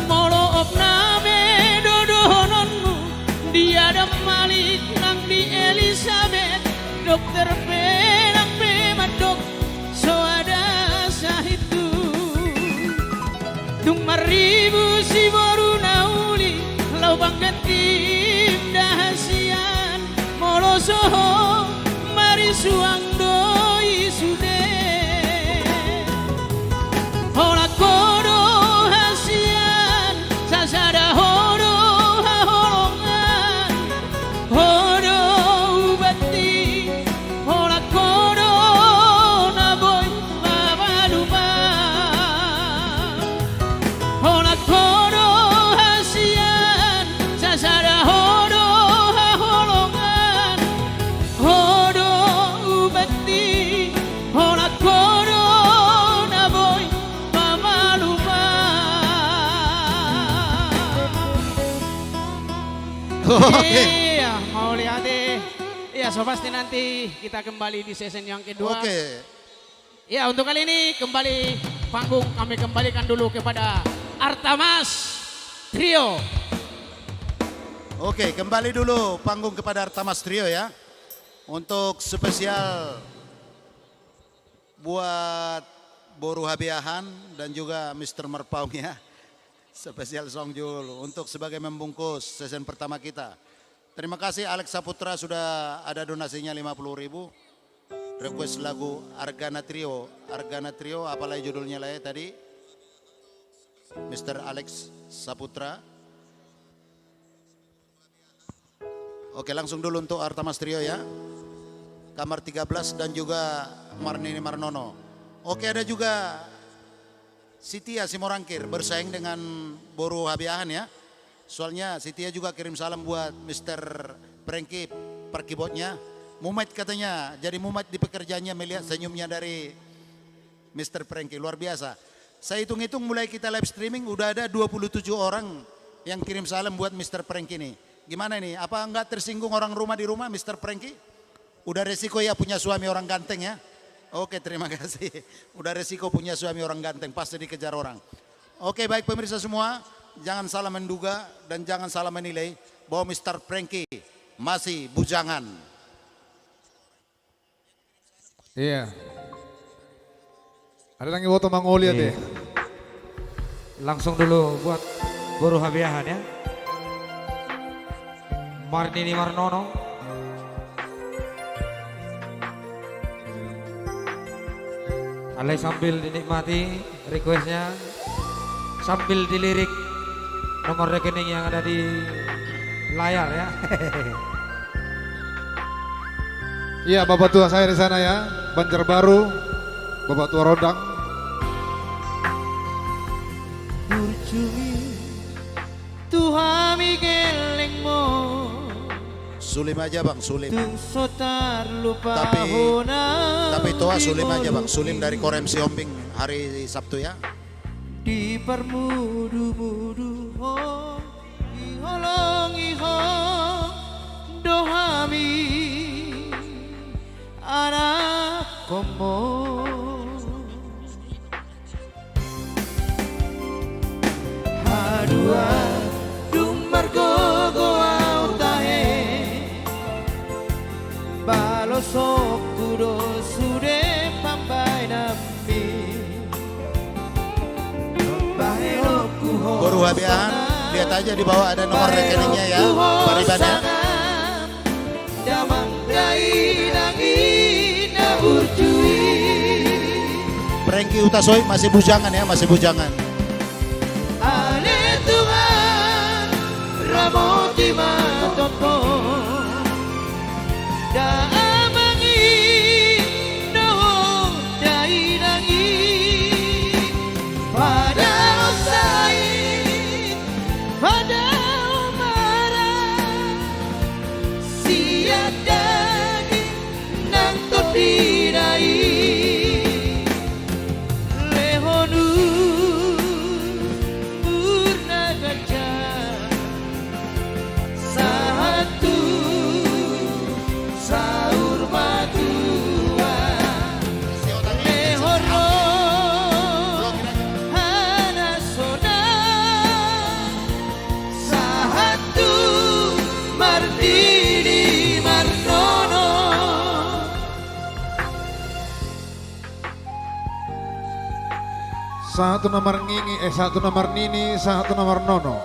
Molo op name do dohononmu, di Adam Malik nang di Elisabet, dokter pe nang pe mandok, so ada sahithu. Tung marribu siboru na uli, laho panggantim da hasian, molo so ho marisuang do i sude. Holan ho do hasian, sasada ho do haholongan, ho do ubanti, holan ho do na boi pamalumon. Holan ho do hasian, sasada ho do haholongan, ho do ubanti, holan ho do na boi pamalumon. Oke. Iya, mauliate. Iya, so pasti nanti kita kembali di sesi yang kedua. Oke. Ya, untuk kali ini kembali panggung kami kembalikan dulu kepada Artamas Trio. Oke, kembali dulu panggung kepada Artamas Trio ya. Untuk spesial buat Boru Habeahan dan juga Mister Marpaung ya. Spesial song julu untuk sebagai membungkus sesi pertama kita. Terima kasih Alex Saputra sudah ada donasinya lima puluh ribu. Request lagu Argana Trio. Argana Trio, apa lai judulnya lai tadi? Mister Alex Saputra. Oke, langsung dulu untuk Artamas Trio ya. Kamar tiga belas dan juga Marnini Marnono. Oke, ada juga si Tia Simorangkir bersaing dengan Boru Habeahan ya. Soalnya si Tia juga kirim salam buat Mister Prengki per keyboardnya. Mumet katanya, jadi mumet di pekerjaannya melihat senyumnya dari Mister Prengki. Luar biasa. Saya hitung-hitung mulai kita live streaming udah ada dua puluh tujuh orang yang kirim salam buat Mister Prengki ini. Gimana ini? Apa nggak tersinggung orang rumah di rumah, Mister Prengki? Udah resiko ya punya suami orang ganteng ya. Oke, terima kasih. Udah resiko punya suami orang ganteng, pasti dikejar orang. Oke, baik pemirsa semua, jangan salah menduga dan jangan salah menilai bahwa Mister Prengki masih bujangan. Iya. Ada lagi foto mangoli ya, iya. Langsung dulu buat Boru Habeahan ya. Marnini Marnono. Alai sambil dinikmati requestnya, sambil dilirik nomor rekening yang ada di layar ya. Iya, Bapak Tua saya di sana ya, Banjarbaru, Bapak Tua Rondang. Burju i tu hami gellengmon. Sulim aja, Bang, sulim. Tung so tarlupa. Tapi, hona tapi toa sulim aja, Bang. Sulim dari Korem Sihombing hari Sabtu ya. Diparmudumudu ho, diholongi ho do hami anakkonmon. Haduan dung margogo au tahe, balosonku do sude pambahenanmi. Habeahan, lihat aja di bawah ada nomor rekeningnya ya, Pariban ya. Prengki Hutasoit masih bujangan ya, masih bujangan. Ale Tuhan, ramoti ma tongtong. Damang i dohot dainang i, padao sait, padao mara, sian daging nang tondina i. Lehon umur na ganjang, sahat tu saur matua. Lehon roha na sonang, sahat tu marnini marnono. Sahat tu na marnini, eh, sahat tu na marnini, sahat tu na marnono.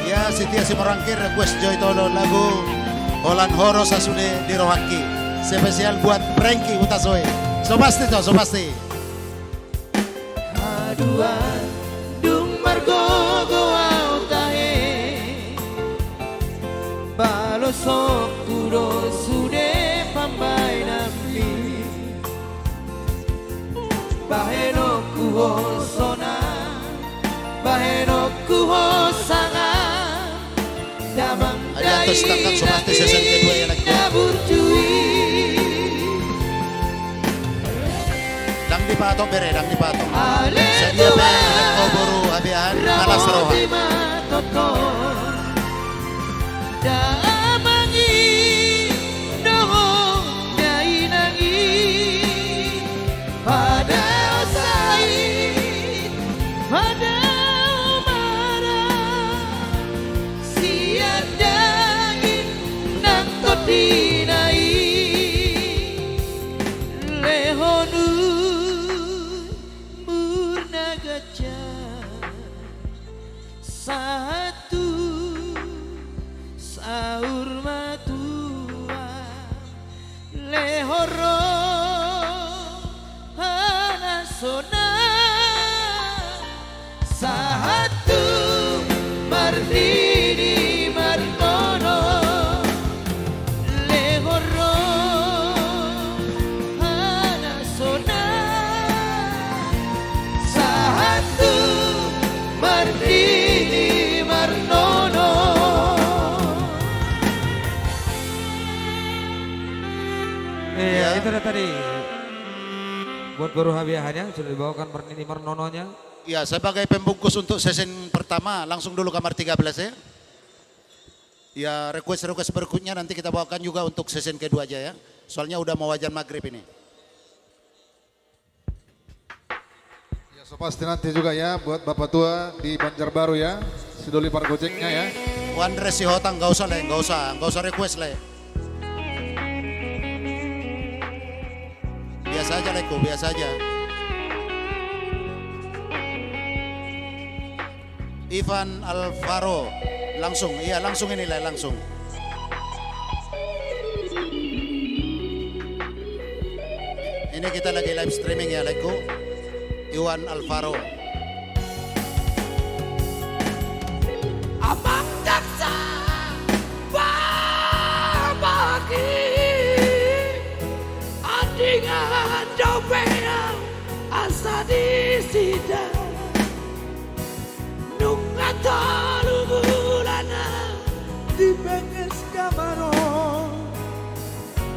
Ya, Sitia Simorangkir, request Joy Tolo lagu Holan Horos Asude di Rohangki. Spesial buat Prengki Hutasoit. So pasti, so, so pasti. Haduan dung margogo au tahe, balosonku do sude pambahenanmi. Bahenonku ho sonang, bahenonku ho sangap. Damang dainang i na burju i. Ndang dipatok bere, ndang dipatok. Sadia pe lengko boru Habeahan, alas roha. Damang i dohot dainang i, padao sait, padao mara, sian daging nang tondina i. Lehon umur na ganjang, sahat tu saur matua. Lehon roha na sonang, sahat tu marnini marnono. Lehon roha na sonang, sahat tu marnini marnono. Iya, itu dia tadi. Buat boru Habeahan ya, sudah dibawakan marnini marnononya. Ya, sebagai pembungkus untuk sesi pertama, langsung dulu kamar tiga belas ya. Ya, request-request berikutnya nanti kita bawakan juga untuk sesi kedua aja ya. Soalnya udah mau azan maghrib ini. Ya, so pasti nanti juga ya buat Bapak Tua di Banjarbaru ya, si Doli Pargojeknya ya. Wandres Sihotang, nggak usah, Le, nggak usah, nggak usah request, Le. Biasa aja, Leko, biasa aja. Ivan Alvaro, langsung, iya, langsung ini, Le, langsung. Ini kita lagi live streaming ya, Leko. Ivan Alvaro. Amang daksa parbagi, andingan dope asa disida. Nunga tolu bulan dibenges kamar on,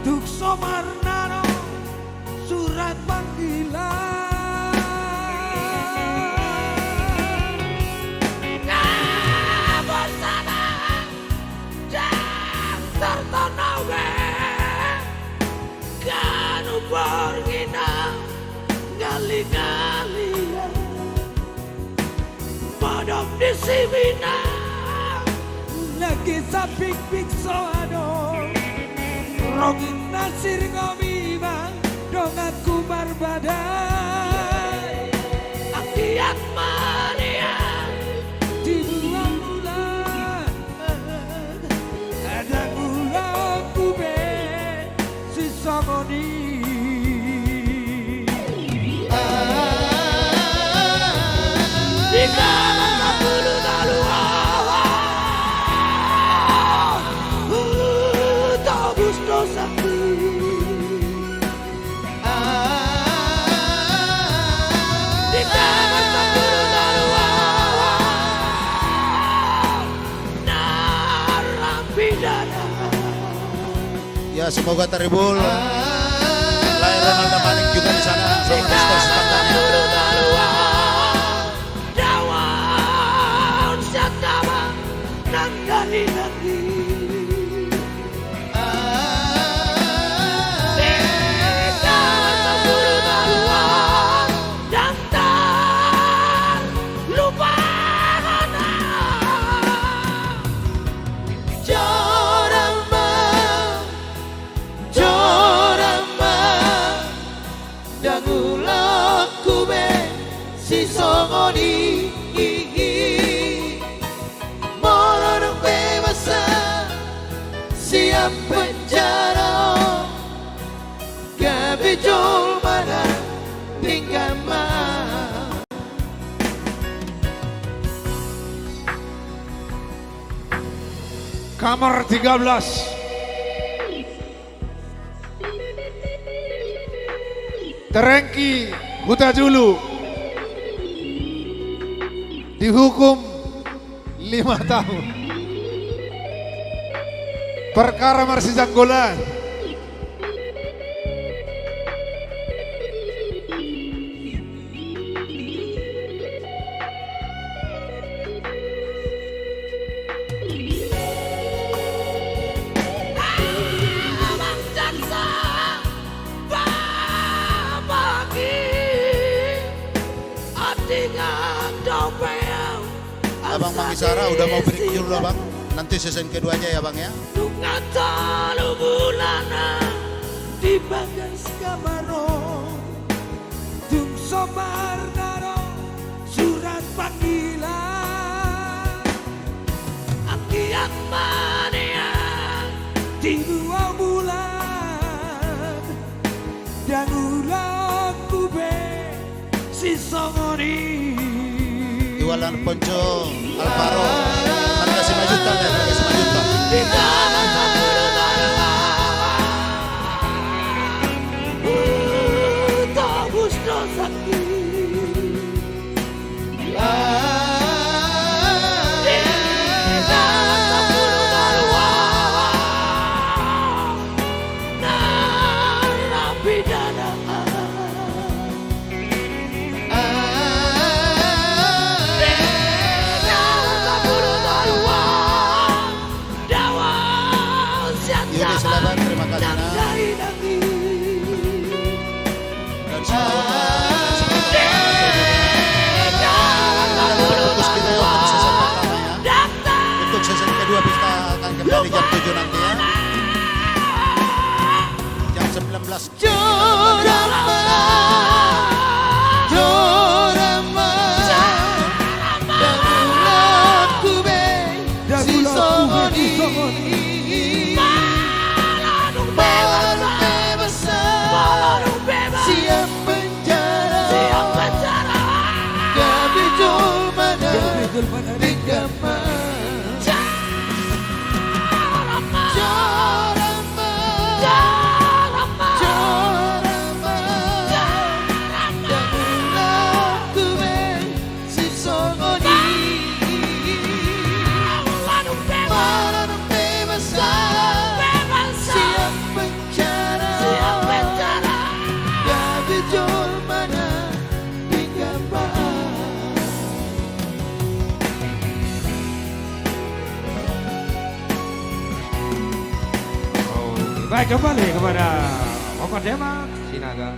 tung so marnaron surat panggilan. Di si Minang, lagi sapikpik so adong. Rongin na sirngomi ma donganku marbadai. Anggiat ma nian dibuang bulan, ndang ulaonku be sisongon i. Di taon sampulu tolu, tobus dosaku. Di taon sampulu tolu, narapidana. Ya, semoga terhibur. Lahir Ronaldo Manik juga di sana, sama Nestor Sutantanya. Joran ma, joran ma, ndang ulaonku be sisongon i. Molo dung bebas sian penjara on, gabe jolma na denggan ma. Kamar tiga belas. Terengki Hutajulu dihukum lima tahun. Perkara marsijanggolan. Abang Mang Isara, udah mau break dulu, Abang. Nanti season kedua aja ya, Bang, ya. Nunga tolu bulan di bagas kamar on, tung so marnaro surat panggilan. Anggiat ma nian dibuang bulan, ndang ulaonku be sisongon i. Iwan Ponco, Alvaro, harga lima juta, ya, harga lima juta. Di taon sampulu tolu, tobus dosaku. Di taon sampulu tolu, narapidana. Yuni Selaban, terima kasih, Nak. Dan semoga fokus kita ya untuk season pertama ya. Untuk season kedua kita akan kembali jam tujuh nanti ya. Jam sembilan belas. Joran ma, joran ma, ndang ulaonku be sisongon i. Molo dung bebas sian penjara, gabe jolma na denggan ma. Baik, kembali kepada Bapak Demak Sinaga.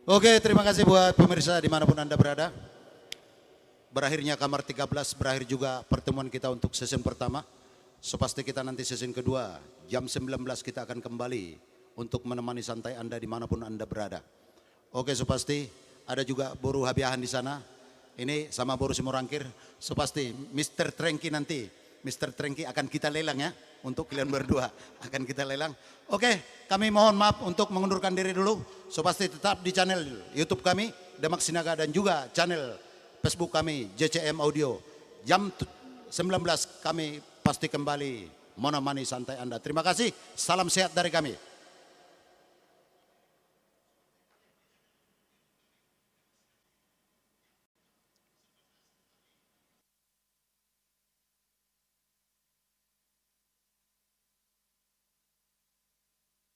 Oke, terima kasih buat pemirsa dimanapun Anda berada. Berakhirnya kamar tiga belas, berakhir juga pertemuan kita untuk season pertama. So pasti kita nanti season kedua, jam sembilan belas kita akan kembali untuk menemani santai Anda di mana pun Anda berada. Oke, so pasti ada juga boru Habiahan di sana. Ini sama boru Simorangkir. So pasti Mister Trengki nanti, Mister Trengki akan kita lelang ya, untuk kalian berdua akan kita lelang. Oke, kami mohon maaf untuk mengundurkan diri dulu. So pasti tetap di channel YouTube kami, Demak Sinaga, dan juga channel Facebook kami, J C M Audio. Jam tu-, sembilan belas kami pasti kembali menemani santai Anda. Terima kasih, salam sehat dari kami.